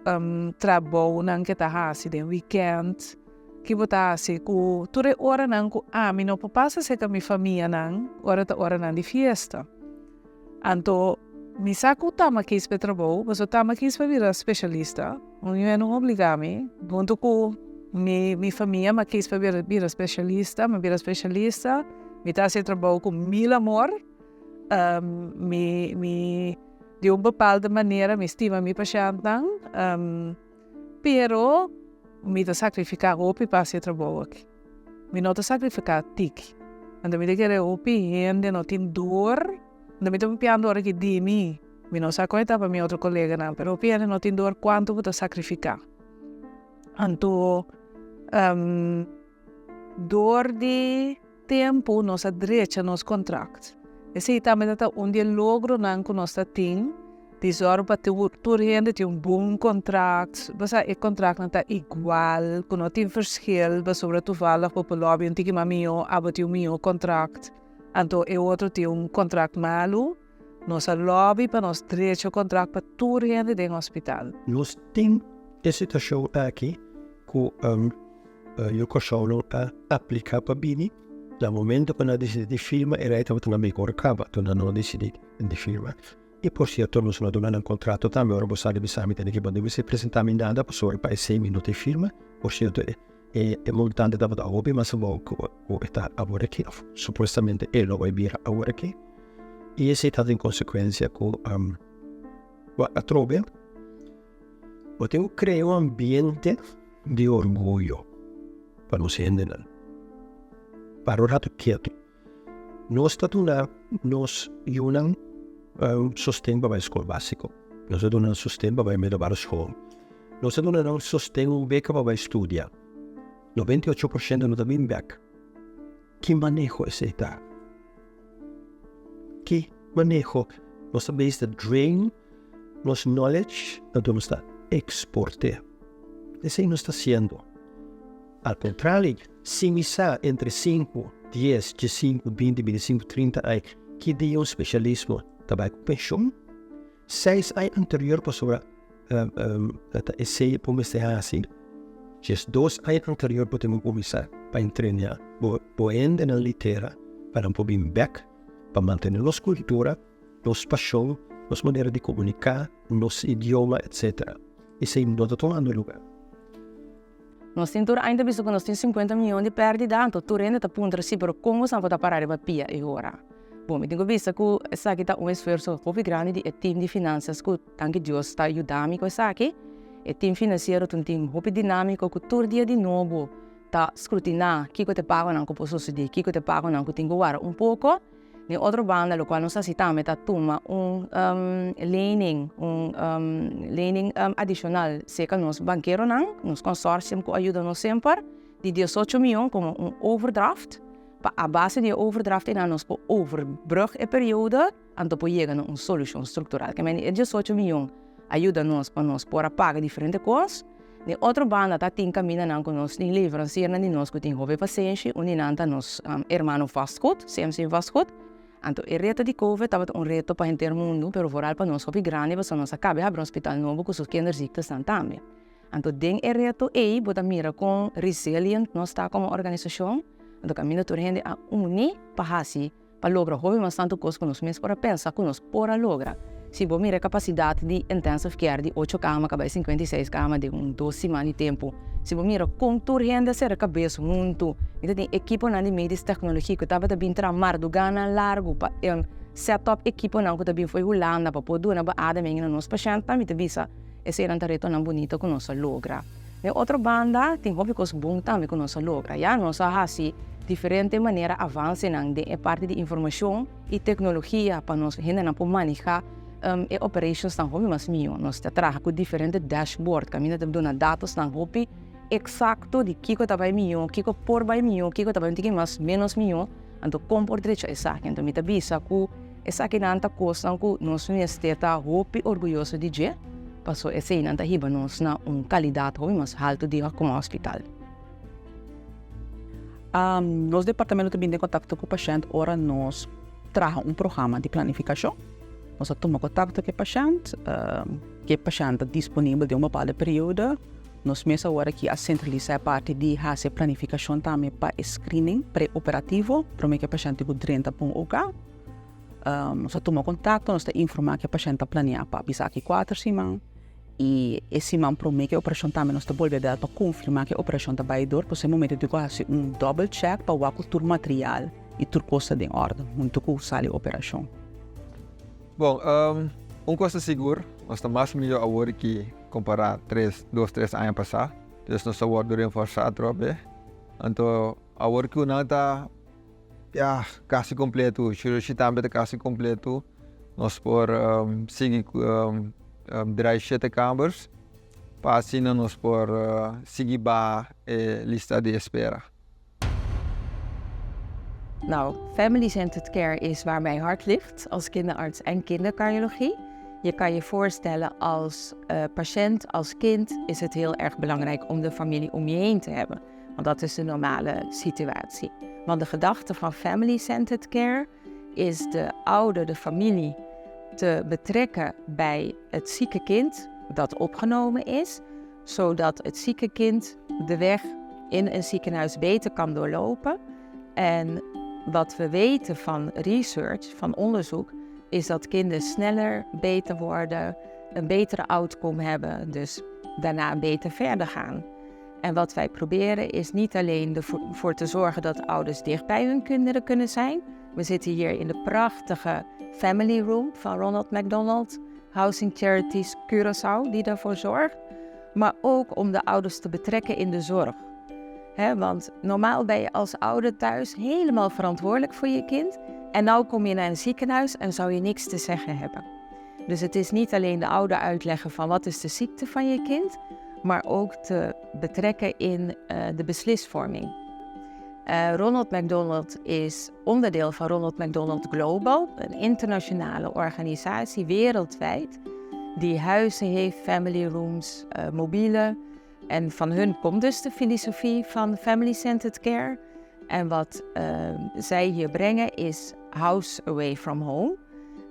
trabounan ke ta hasi den weekend. Ki bo ta hasi ku tur e oranan ku ami no por pasa serka mi famianan ora ta oranan di fiesta? Anto mi sa ku tama kis pa e trabou, pasobra tama kis pa bira spesialista. Un yu no obliga mi, huntu ku mi mi famia mi a kis pa bira bira spesialista, mi a bira spesialista, mi ta hasi e trabou ku mil amor, mi mi di un bepaalde manera mi stima mi pashèntnan. Pero mi ta sakrifiká hopi pa hasi e trabou aki. Mi no ta sakrifiká tiki. Anto mi ta kere hopi hende no tin dor. Anto mi ta papiando ora ki di mi. Mi no sa kon e ta pa mi otro koleganan, pero hopi hende no tin dor kuantu bo ta sakrifiká. Anto dor di tempu nos a drecha nos kontrakt. Esei tambe ta ta un di e logronan ku nos ta tin di sòru pa tur hende tin un bon kontrakt. Bo sa e kontraktnan ta igual, ku no tin verschil pasobra toevallig bo por lòbi un tiki mas mihó, abo tin un mihó kontrakt, anto e otro tin un kontrakt malu. Nos a lòbi pa nos drecha kontrakt pa tur hende den hospital. Nos tin e situashon aki ku Yu Kòrsou no a apliká pa bini. Na momento ku nan a disidí di firma e rei tabata na mihor kaba, anto nan no a disidí di firma. I por sierto nos no a duna nan kontrato tambe, ora bo sa di bisa mi tene ke bo no mester presentá mi nada pasobra pa esei mi no ta e firma. Por sierto e e montante tabata hopi mas abou ku e ta awor aki òf supuestamente e lo bai bira awor aki. I esei ta tin konsekuensia ku atrobe. Bo tin ku krea un ambiente di orguyo pa nos hendenan. Para un ratu ketu. Nos ta duna nos yunan sosten pa bai skol básiko. Nos ta duna nan sosten pa bai middelbare school. Nos ta duna nan sosten, un beka pa bai studia. 98% no ta bin bek. Ki maneho esei ta? Ki maneho? Nos ta bezig ta drain nos knowledge anto nos ta export'é. Esei nos ta hasiendo. Al contrario, si mi sa entre sinku, dies, diesinku, binti, bintisinku, trinta aña ki dia un specialismo ta bai ku penshon, seis aña anterior pasobra ta esei bo mester hasi, diesdos aña anterior bo tin ku kuminsá pa entrená bo hendenan litera pa nan por bin bèk pa mantené nos kultura. nos pashon, nos manera di komuniká, nos idioma, etsetera. Esei no ta tumando lugá. Nos tin tur aña ta bisa ku nos tin sinkuenta mion di pèrdida, anto tur hende ta puntra si, pero kon boso por ta pará riba pia e ora? Bon, mi tin ku bisa ku esaki ta un esfuerso hopi grandi di e tim di finansas ku danki Dios ta yuda mi ku esaki. E tim finansiero ta un tim hopi dinámiko ku tur dia di nobo ta skrutiná kiko ta e pagonan ku por sosodé, kiko ta e pagonan ku tin ku wara un poko. Den otro banda lokual nos hasi tambe ta tuma un lening, un lening adishonal serka nos bankeronan, nos consortium ku a yuda nos semper, di diesocho mion komo un overdraft, pa a base di e overdraft einan nos por overbrug e periodo anto por yega na un solushon struktural. Ke mende e diesocho mion a yuda nos pa nos por a paga diferente kos. Den otro banda ta tin kamindanan ku nos tin leveransiernan di nos ku tin hopi pasenshi, un di nan ta nos hermano vastgoed, CMC Vastgoed. Anto e reto di covid tabata un reto pa henter mundu, pero vooral pa nos hopi grandi pasobra nos a kabe habri un hospital nobo ku su kinderziektenan tambe. Anto den e reto ei bo ta mira kon resilient nos ta komo organisashon, anto kaminda tur hende a uni pa hasi pa logra hopi mas tantu kos ku nos mes por a pensa ku nos por a logra. Si bo mira e kapasidat di intensive care di ocho kama ka bai 56 kama den un dos siman di tempu, si bo mira kon tur hende a sera kabes huntu, mi ta tin ekiponan di medisch technologie ku tabata bin traha marduganan largu pa set up ekiponan ku ta bin for Hulanda pa por duna beademing na nos pashèntnan, mi ta bisa eseinan ta retonan bunita ku nos a logra. Den otro banda tin hopi kos bon tambe ku nos a logra. Ya nos a hasi diferente manera avansenan den e parti di informashon i teknologia pa nos hendenan por manehá e operationsnan hopi mas mihó. Nos ta traha ku diferente dashboard kaminda ta duna datosnan hopi eksakto di kiko ta bai mihó, kiko por bai mihó, kiko ta bai un tiki mas ménos mihó, anto kon por drecha esaki. Anto mi ta bisa ku Esakinan ta kosnan ku nos mester ta hopi orguyoso di dje, paso eseinan ta hiba nos na un kalidat hopi mas haltu di komo hospital. Nos departamento ta bini den kontakto ku pashènt ora nos traha un programa di planifikashon. Nos ta tuma kontakto ku e pashènt, ku e pashènt ta disponibel den un bepaalde periodo. Nos mes awor aki a sentralisá e parti di hasi e planifikashon tambe pa e screening pre-operativo promé ku e pashènt tin ku drenta pa un OK. Nos a tuma kontakto, nos ta informá ku e pashènt ta planeá pa bisa aki kuater siman i e siman promé ku e operashon tambe nos ta bolbe bèl pa konfirmá ku e operashon ta bai dor. Pues e momento tin ku hasi un dòbel chèk pa wak ku tur material i tur kos ta den òrdu huntu ku sali operashon. Bon, un kos ta sigur, nos ta mas mihó awor ki kompará tres, dos, tres aña pasá. Dus nos ta wòrdu reforsá atrobe. Anto awor ku nan ta ya kasi kompleto, shirushi tambe ta kasi kompleto, nos por sigui drai shete kamers pa asina nos por sigui baha e lista di espera. Nou, Family Centered Care is waar mijn hart ligt als kinderarts en kindercardiologie. Je kan je voorstellen als uh, patiënt, als kind is het heel erg belangrijk om de familie om je heen te hebben. Want dat is de normale situatie. Want de gedachte van Family Centered Care is de ouder, de familie, te betrekken bij het zieke kind dat opgenomen is, zodat het zieke kind de weg in een ziekenhuis beter kan doorlopen. En wat we weten van research, van onderzoek, is dat kinderen sneller beter worden, een betere outcome hebben, dus daarna beter verder gaan. En wat wij proberen is niet alleen ervoor te zorgen dat ouders dicht bij hun kinderen kunnen zijn. We zitten hier in de prachtige family room van Ronald McDonald Housing Charities Curaçao, die daarvoor zorgt. Maar ook om de ouders te betrekken in de zorg. want normaal ben je als ouder thuis helemaal verantwoordelijk voor je kind. En nu kom je naar een ziekenhuis en zou je niks te zeggen hebben. Dus het is niet alleen de ouder uitleggen van wat is de ziekte van je kind, maar ook te betrekken in eh, de beslisvorming. Eh, Ronald McDonald is onderdeel van Ronald McDonald Global, een internationale organisatie wereldwijd die huizen heeft, family rooms, uh, mobiele. En van hun komt dus de filosofie van Family Centered Care. En wat zij hier brengen is house away from home.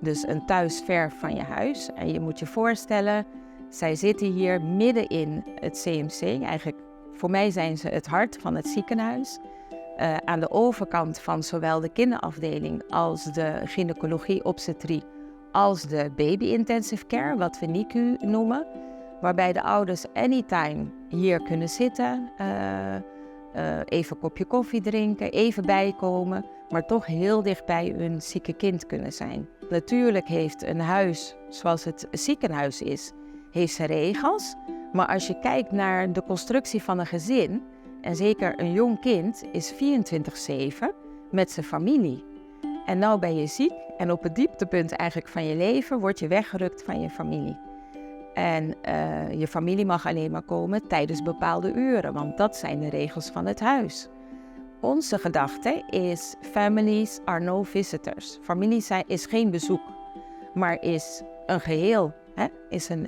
Dus een thuis ver van je huis. En je moet je voorstellen, zij zitten hier midden in het CMC. Eigenlijk, voor mij zijn ze het hart van het ziekenhuis. Aan de overkant van zowel de kinderafdeling als de gynaecologie obstetrie als de baby intensive care, wat we NICU noemen. Waarbij de ouders anytime hier kunnen zitten, even een kopje koffie drinken, even bijkomen, maar toch heel dicht bij hun zieke kind kunnen zijn. Natuurlijk heeft een huis, zoals het ziekenhuis is, heeft zijn regels. Maar als je kijkt naar de constructie van een gezin, en zeker een jong kind, is 24-7 met zijn familie. En nou ben je ziek en op het dieptepunt eigenlijk van je leven word je weggerukt van je familie. En je familie mag alleen maar komen tijdens bepaalde uren, want dat zijn de regels van het huis. Onze gedachte is: families are no visitors. Familie zijn, is geen bezoek, maar is een geheel, hè?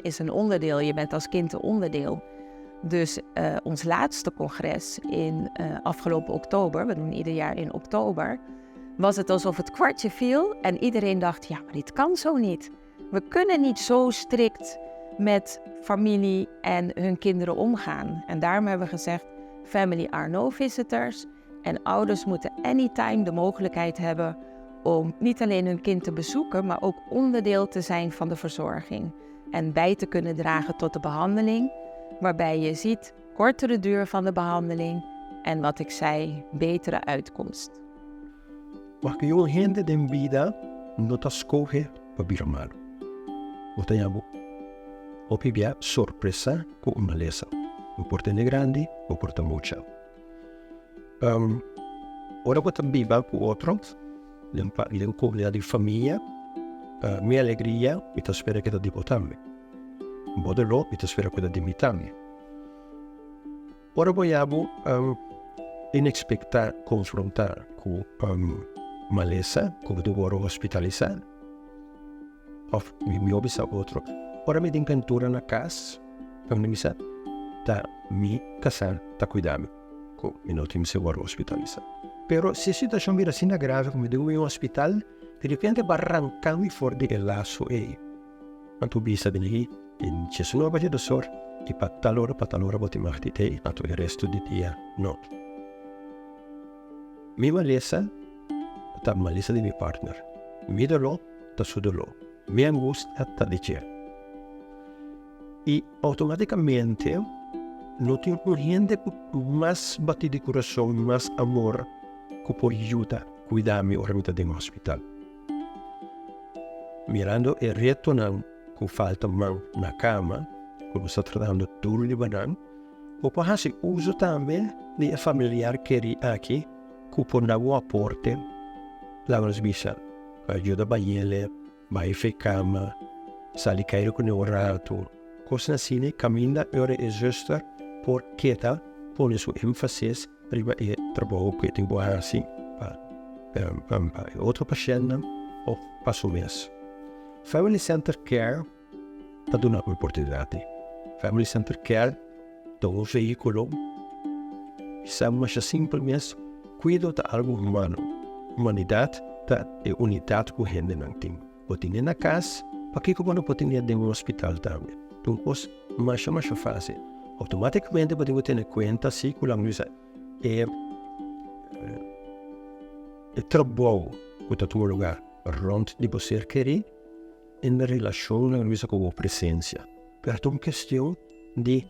Is een onderdeel. Je bent als kind een onderdeel. Dus ons laatste congres in afgelopen oktober, we doen ieder jaar in oktober, was het alsof het kwartje viel en iedereen dacht: ja, maar dit kan zo niet. We kunnen niet zo strikt met familie en hun kinderen omgaan. En daarom hebben we gezegd: family are no visitors. En ouders moeten anytime de mogelijkheid hebben om niet alleen hun kind te bezoeken, maar ook onderdeel te zijn van de verzorging. En bij te kunnen dragen tot de behandeling, waarbij je ziet kortere duur van de behandeling en wat ik zei, betere uitkomst. Wak un hende den bida no ta skohe pa bira malu. Bo ta yama hopi bia sorpresa ku un malesa. Bo por ta hende grandi, bo por ta mucha. Um, ora bo ta biba ku otro den den komunidat di famia, uh, mi alegria mi ta spera ku ta di bo tambe. Bo doló mi ta spera ku ta di mi tambe. Ora bo yabu um, inekspektá konfrontá ku um, malesa, ku bo ta wòrdu hospitalisá, òf mi mi bisa otro, ora mi tin kantura na kas, mi bisa ta mi kasá ta kuida mi, ku mi no tin mester wòrdu hospitalisá. Pero si e situashon bira asina grave ku mi debe bai hospital, di repente bo a ranka mi for di e laso ei. Anto bisa bini. Di diesnuebe pa diesdosor i pa tal ora pa tal ora bo tin mag di tei, anto e resto di dia no. Mi malesa ta malesa di mi partner. Mi doló ta su doló. Mi angustia ta di dje. I automáticamente no tin un hende ku mas batí di kurason, mas amor ku por yuda kuida mi ora mi ta den hospital. Mirando e retonan ku falta man na kama, ku nos ta tratando duru riba nan, bo por hasi uso tambe di e familiar kerí aki ku por na bo aporte, laga nos bisa, pa yuda bayele, bai fe kama, sali kairu kuné un ratu, kosnan asina kaminda ora e zuster por keda pone su énfasis riba e trabou ku e tin ku hasi pa pa e otro pashèntnan òf pa su mes. Family Center Care ta duna un oportunidat. Family Center Care ta un vehíkulo sa masha simpel mes, kuido ta algu humano. Humanidat ta e unidat ku hendenan tin. Bo tene na kas, pakiko bo no por tene den un hospital tambe? Ta un kos masha masha fásil. Outomátikamente bo tin ku tene kuenta si ku laga bisa e e trabou ku ta tuma lugar rònt di bo ser kerí en relashon laga bisa ku bo presensia. Pero ta un kestion di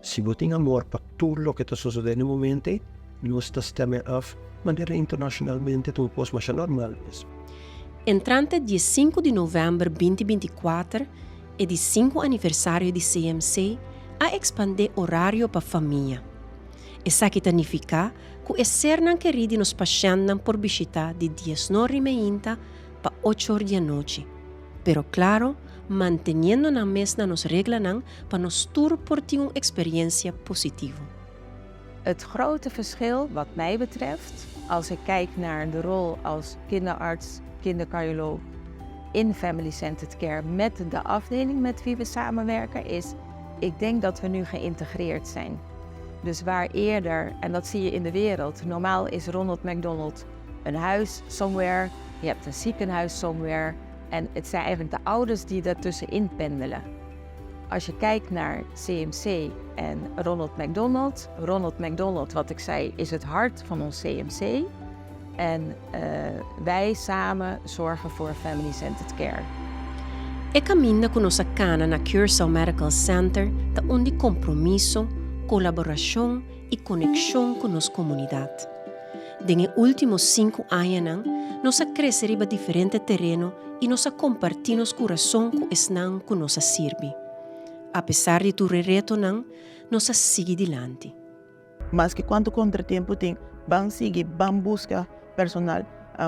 si bo tin amor pa tur loke ta sosodé na e momento ei, nos ta stèm'e af manera internashonalmente ta un kos masha normal mes. Entrante diesinku di novèmber 2024, e di sinku aniversario di CMC a ekspandé orario pa famia. Esaki ta nifiká ku e sernan kerí di nos pashèntnan por bishitá di diesnor di meinta pa ochor di anochi. Pero klaro, manteniendo nan mes na nos reglanan pa nos tur por tin un eksperiencia positivo. Het grote verschil wat mij betreft, als ik kijk naar de rol als kinderarts, kindercardioloog in Family Centered Care met de afdeling met wie we samenwerken, is ik denk dat we nu geïntegreerd zijn. Dus waar eerder, en dat zie je in de wereld, normaal is Ronald McDonald een huis somewhere, je hebt een ziekenhuis somewhere en het zijn eigenlijk de ouders die daartussenin pendelen. Als je kijkt naar CMC en Ronald McDonald, Ronald McDonald, wat ik zei, is het hart van ons CMC. En uh, wij samen zorgen voor Family Centered Care. E kaminda ku nos a kana na Curaçao Medical Center ta un di kompromiso, kolaborashon i konekshon ku nos komunidat. Den e último sinku añanan nos a krese riba diferente tereno i nos a kompartí nos kurason ku esnan ku nos a sirbi. Apesar di tur e retonan, nos a sigui dilanti. Maske kuantu kontratiempo tin, ban sigui, ban buska personal.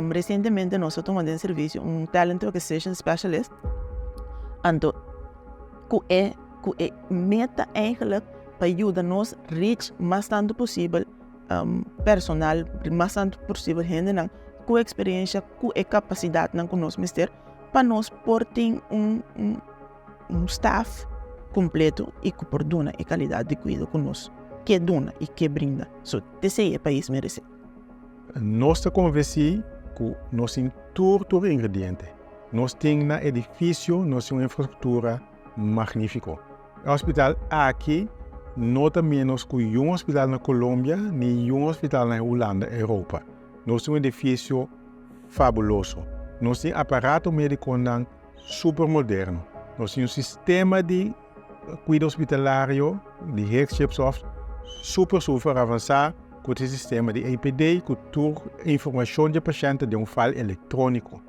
Resientemente nos a tuma den servisio un Talent Acquisition Specialist, anto ku e ku e meta eigenlijk pa yuda nos reach mas tantu posibel personal, mas tantu posibel hendenan ku eksperiencia, ku e kapasidatnan ku nos mester pa nos por tin un un staf kompleto i ku por duna e kalidat di kuido ku nos ke duna i ke brinda. So, t'esei e pais meresé. Nos ta konvensí ku nos tin tur tur ingrediente. Nos tin na edifisio, nos tin un infrastruktura magnífiko. E hospital aki no ta ménos ku yun hospital na Colombia ni yun hospital na Hulanda, Europa. Nos tin un edifisio fabuloso. Nos tin aparato médikonan super moderno. Nos tin un sistema di kuido hospitalario di HCHIPSoft super super avansá ku ta e sistema di EPD ku tur informashon di e pashènt ta den un file elektróniko.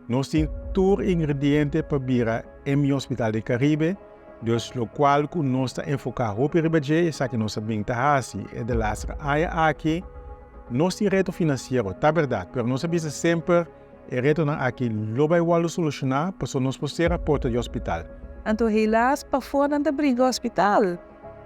Nos tin tur ingrediente pa bira e mihó hospital di Caribe, dus lokual ku nos ta enfoká hopi riba dje esaki nos a bin ta hasi e de laster aña aki. Nos tin reto finansiero, ta bèrdat, pero nos a bisa semper e retonan aki lo bai wòrdu solushoná pasobra nos por sera porta di hospital. Anto helaas pafó nan ta bringa hospital.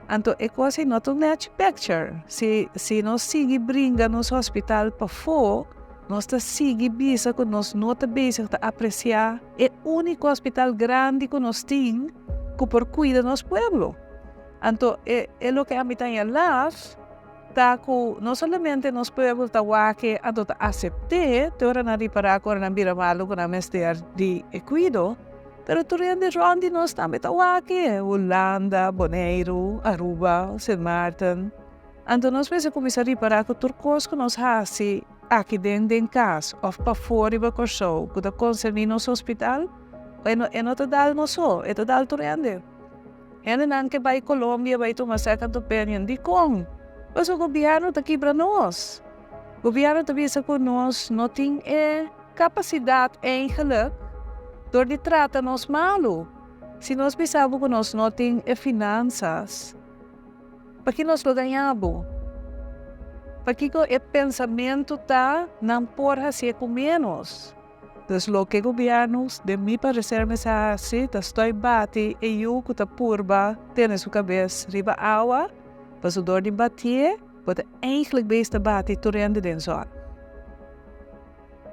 Anto e kos ei no ta un nechi picture. Si si nos sigui bringa nos hospital pafó, nos ta sigui bisa ku nos no ta bezig ta apresiá e úniko hospital grandi ku nos tin ku por kuida nos pueblo. Anto e e loke ami ta haña laf ta ku no solamente nos pueblo ta wak e anto ta asept'é te ora nan ripará ku ora nan bira malu ku nan mester di e kuido. Pero tur hende rònt di nos tambe ta wak e, Hulanda, Boneiru, Aruba, Sint Maarten. Anto nos mester kuminsá ripará ku tur kos ku nos hasi aki den den kas òf pafó riba Kòrsou ku ta konserní nos hospital, e no e no ta dal nos so, e ta dal tur hende. Hendenan ke bai Colombia bai tuma second opinion, dikon? Pasobra gobièrnu ta kibra nos. Gobièrnu ta bisa ku nos no tin e kapasidat eigenlik dor di trata nos malu. Si nos bisa bo ku nos no tin e finansas, Paki nos lo gaña bo? Pakiko e pensamentu ta nan por hasié ku ménos? Dus loke gobièrnu den mi pareser mester hasi ta stòi bati e yu ku ta purba tene su kabes riba awa, pasobra dor di batié bo ta eigentlik bezig ta bati tur hende den zòn.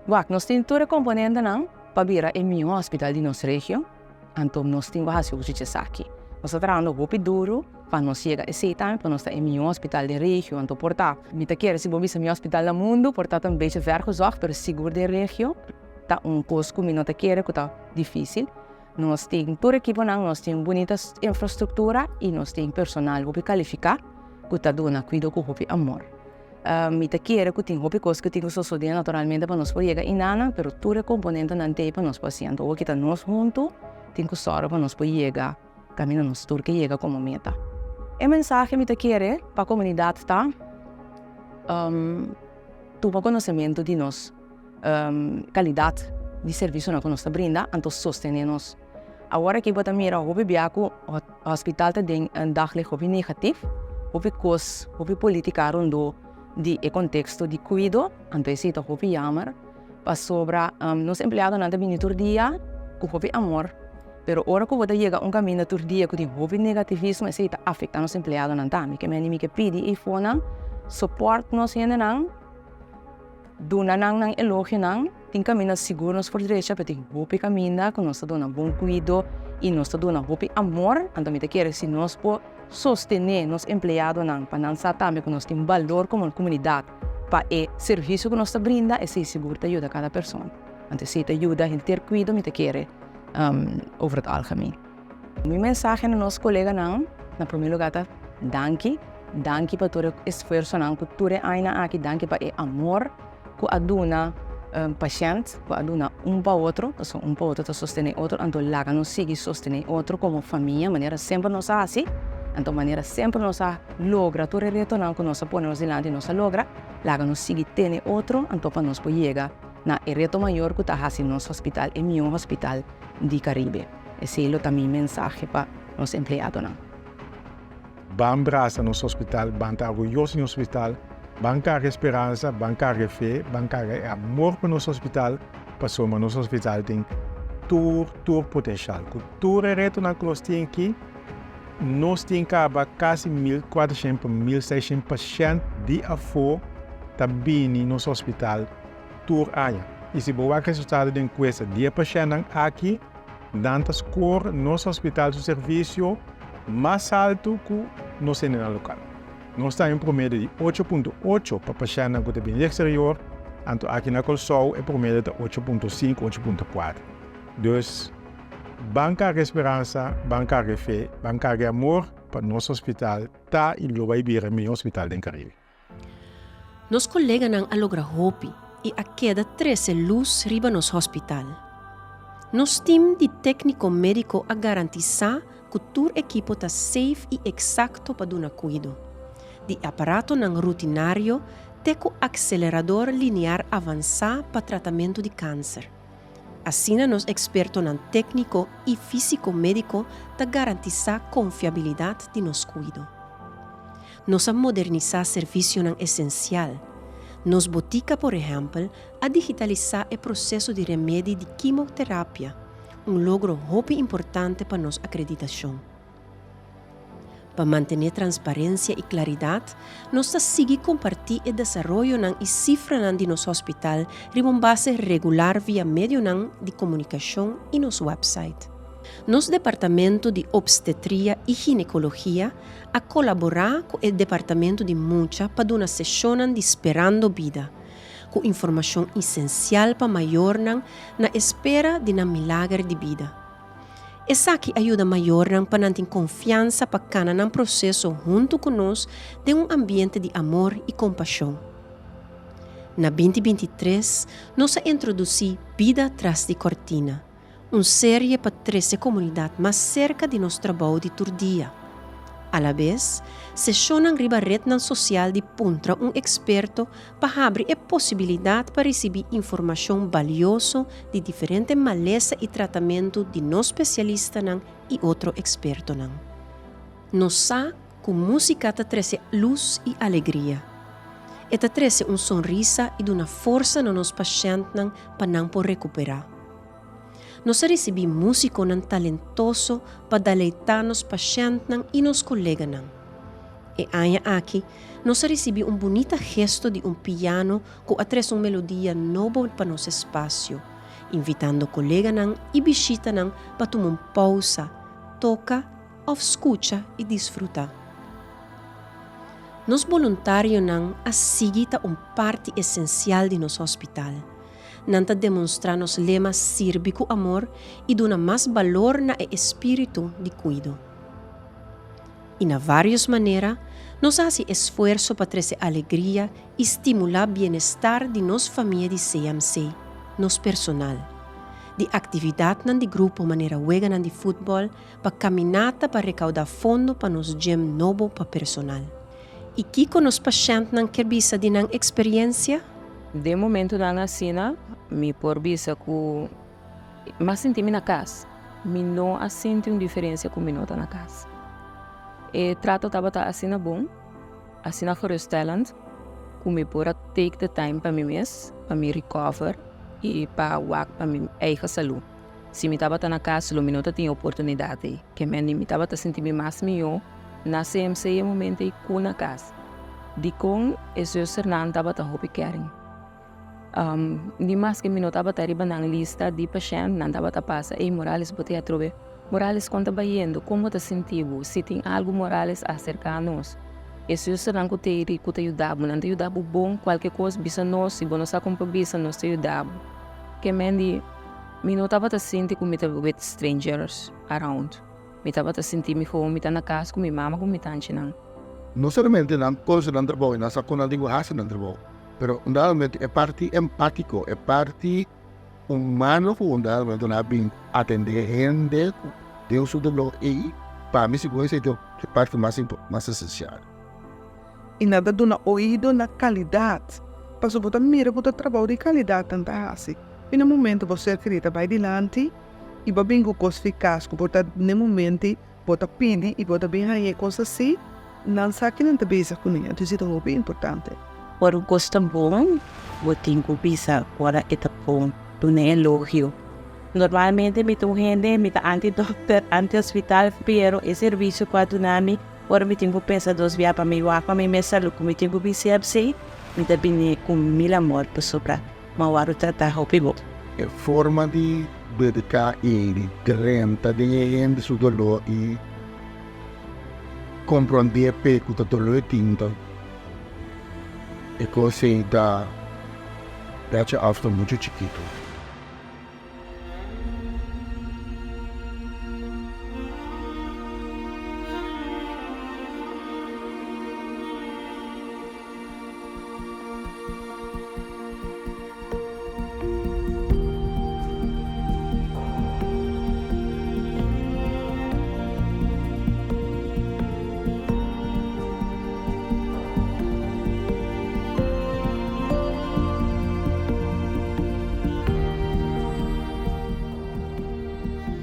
Wak, nos tin tur e komponentenan pa bira e mihó hospital di nos regio, anto nos tin ku hasi uso dje esaki. Nos ta trahando hopi duru pa nos yega esei tambe, pa nos ta e mihó hospital den regio. Anto por ta, mi ta kere si bo bisa mihó hospital na mundu, por ta ta un bechi vergezocht, pero sigur den regio ta un kos ku mi no ta kere ku ta difísil. Nos tin tur ekiponan, nos tin bunita infrastruktura i nos tin personal hopi kalifiká ku ta duna kuido ku hopi amor. Mi ta kere ku tin hopi kos ku tin ku sosodé naturalmente pa nos por yega inana, pero tur e komponentenan t'ei pa nos por hasi. Anto ora ki ta nos huntu tin ku sòru pa nos por yega kaminda nos tur ke yega komo meta. E mensahe mi ta kere pa komunidat ta, tuma konosementu di nos kalidat di servisionan ku nos ta brinda, anto sostené nos. Awor aki bo ta mira hopi bia ku hospital ta den un daglicht hopi negatif, hopi kos, hopi politica rondó di e konteksto di kuido, anto esei ta hopi yamer pasobra nos empleadonan ta bini tur dia ku hopi amor, pero ora ku bo ta yega un kaminda tur dia ku tin hopi negativismo esei ta afekta nos empleadonan tambe. Ke mende mi ke pidi eifonan support nos hendenan. Duna nan nan elogionan, tin kaminda sigur nos por drecha, pero tin hopi kaminda ku nos ta duna bon kuido i nos ta duna hopi amor. Anto mi ta kere si nos por sostené nos empleadonan pa nan sa tambe ku nos tin balor komo komunidat pa e servisio ku nos ta brinda, esei sigur ta yuda kada persona. Anto esei ta yuda henter kuido mi ta kere over het algemeen. Mi mensahe na nos koleganan na prome lugar ta danki, danki pa tur e esfuersonan ku tur e añanan aki, danki pa e amor ku a duna pashènt, ku a duna un pa otro, pasobra un pa otro ta sostené otro, anto laga nos sigui sostené otro komo famia manera semper nos a hasi, anto manera semper nos a logra tur e retonan ku nos a pone nos dilanti nos a logra, laga nos sigui tene otro anto pa nos por yega na e reto mayor ku ta hasi nos hospital e mihó hospital di Caribe. Esei lo ta mi mensahe pa nos empleadonan. Ban brasa nos hospital, ban ta orguyoso di nos hospital, ban carga e speransa, ban carga e fe, ban carga e amor pa nos hospital, pasobra nos hospital tin tur, tur potencial. Cu tur e retonan cu nos tin aki, nos tin caba casi 1400 pa 1600 pashent di afo ta bini nos hospital tur aña. I si bo wak resultado di enkuesta di e pashèntnan aki, nan ta skor nos hospital su servisio mas haltu ku nos hendenan lokal. Nos ta un promedio di 8.8 pa pashèntnan ku ta bini di eksterior, anto aki na Kòrsou e promedio ta 8.5, 8.4. Dus, ban karga e speransa, ban karga e fe, ban karga e amor pa nos hospital ta i lo bai bira e mihó hospital den Karibe. Nos koleganan a logra hopi i a keda trese lus riba nos hospital. Nos tim di tékniko médiko a garantisá ku tur ekipo ta safe i eksakto pa duna kuido, di aparatonan rutinario te ku akselerador linear avansá pa tratamentu di kanser. Asina nos ekspertonan tékniko i físiko médiko ta garantisá konfiabilidat di nos kuido. Nos a modernisá servisionan esensial. Nos botika, por ehèmpel, a digitalisá e proseso di remedi di kimoterapia, un logro hopi importante pa nos akreditashon. Pa mantené transparensia i klaridat, nos ta sigui kompartí e desaroyonan i sifranan di nos hospital riba un base regular via medionan di komunikashon i nos wèpsait. Nos departamento di Obstetria i Ginekologia a kolaborá ku e departamento di mucha pa duna seshonnan di Sperando Bida, ku informashon esensial pa mayornan na espera di nan milager di bida. Esaki a yuda mayornan pa nan tin konfiansa pa kana nan proseso huntu ku nos den un ambiente di amor i kompashon. Na 2023 nos a introdusí Bida Tras di Kòrtina, un serie pa trese komunidat mas serka di nos trabou di tur dia. Alabes, seshonnan riba retnan sosial di puntra un eksperto pa habri e posibilidat pa risibí informashon balioso di diferente malesa i tratamentu di nos spesialistanan i otro ekspertonan. Nos sa ku músika ta trese lus i alegria. E ta trese un sonrisa i duna forsa na nos pashèntnan pa nan por rekuperá. Nos a risibí músikonan talentoso pa daleitá nos pashèntnan i nos koleganan. E aña aki nos a risibí un bunita gesto di un piano ku a trese un melodia nobo pa nos espasio, invitando koleganan i bishitanan pa tuma un pousa, toka òf skucha i disfrutá. Nos boluntarionan a sigui ta un parti esensial di nos hospital. Nan ta demonstrá nos lema Sirbi ku amor i duna mas balor na e espíritu di kuido. I na vários manera, nos a hasi esfuerso pa trese alegria i stimulá bienestar di nos famia di CMC, nos personal. Di aktividatnan di grupo manera weganan di futbòl pa kaminata pa rekaudá fondo pa nos gym nobo pa personal. I kiko nos pashèntnan ker bisa di nan eksperiensia? Den momentunan asina, mi por bisa ku m'a sinti mi na kas. Mi no a sinti un diferensia ku mi no ta na kas. E trato tabata asina bon, asina geruststellend, ku mi por a take the time pa mi mes, pa mi recover i pa wak pa mi eigen salú. Si mi tabata na kas lo mi no ta tin e oportunidat ei. Ke men di mi tabata sinti mi mas mihó na CMC e momento ei ku na kas. Dikon e zusternan tabata hopi caring? Ni maske mi no tabata riba nan lista di pashènt, nan tabata pasa, Ey Morales bo ta atrobe? Morales kon ta bayendo? Kon bo ta sinti bo? Si tin algu Morales aserká nos. E zusternan ku ta eri ku ta yuda bo, nan ta yuda bo bon, kualke kos bisa nos, si bo no sa kon pa bisa nos ta yuda bo. Ke men di. Mi no tabata sinti ku mi ta with strangers around. Mi tabata sinti mi gewoon mi ta na kas ku mi mama ku mi tanchinan. No solamente nan konose nan trabou i nan sa kon nan tin ku hasi nan trabou, pero un dado momento e parti empátiko, e parti humano ku un dado momento nan a bin atendé hende ku den su doló ei, pa mi sigur esei ta e parti mas mas esensial. I nan ta duna oido na kalidat, pasobra bo ta mira ku ta trabou di kalidat nan ta hasi. I na momento bo ser kerí ta bai dilanti i bo a bin ku kos fikas ku bo ta n'e momenti bo ta pidi i bo ta bin haña e kos así, nan sa ki nan ta bisa kuné. Entonces e ta hopi importante. Ora un kos ta bon, bo tin ku bisa ora e ta bon, duna elogio. Normalmente mi ta un hende, mi ta anti dòkter, anti hospital, pero e servisio ku a duna mi, ora mi tin ku pensa dos bia pa mi wak pa mi mes salú ku mi tin ku bin CMC, mi ta bini ku mil amor pasobra Ma wòrdu tratá hopi bon. E forma di dediká i di drenta den e hende su doló i komprondé p'e ku ta doló e tin ta e kos ei ta pèchi òf ta muchu chikitu.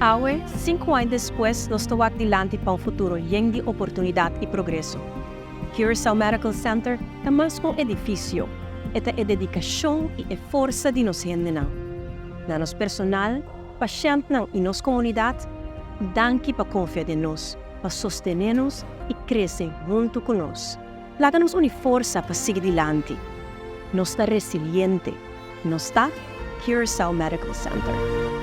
Awe, sinku aña despues, nos ta wak dilanti pa un futuro yen di oportunidat i progreso. Curaçao Medical Center ta mas ku un edifisio, e ta e dedikashon i e forsa di nos hendenan. Na nos personal, pashèntnan i nos komunidat, danki pa konfia den nos, pa sostené nos i krese huntu ku nos. Laga nos uni forsa pa sigui dilanti. Nos ta resiliente. Nos ta Curaçao Medical Center.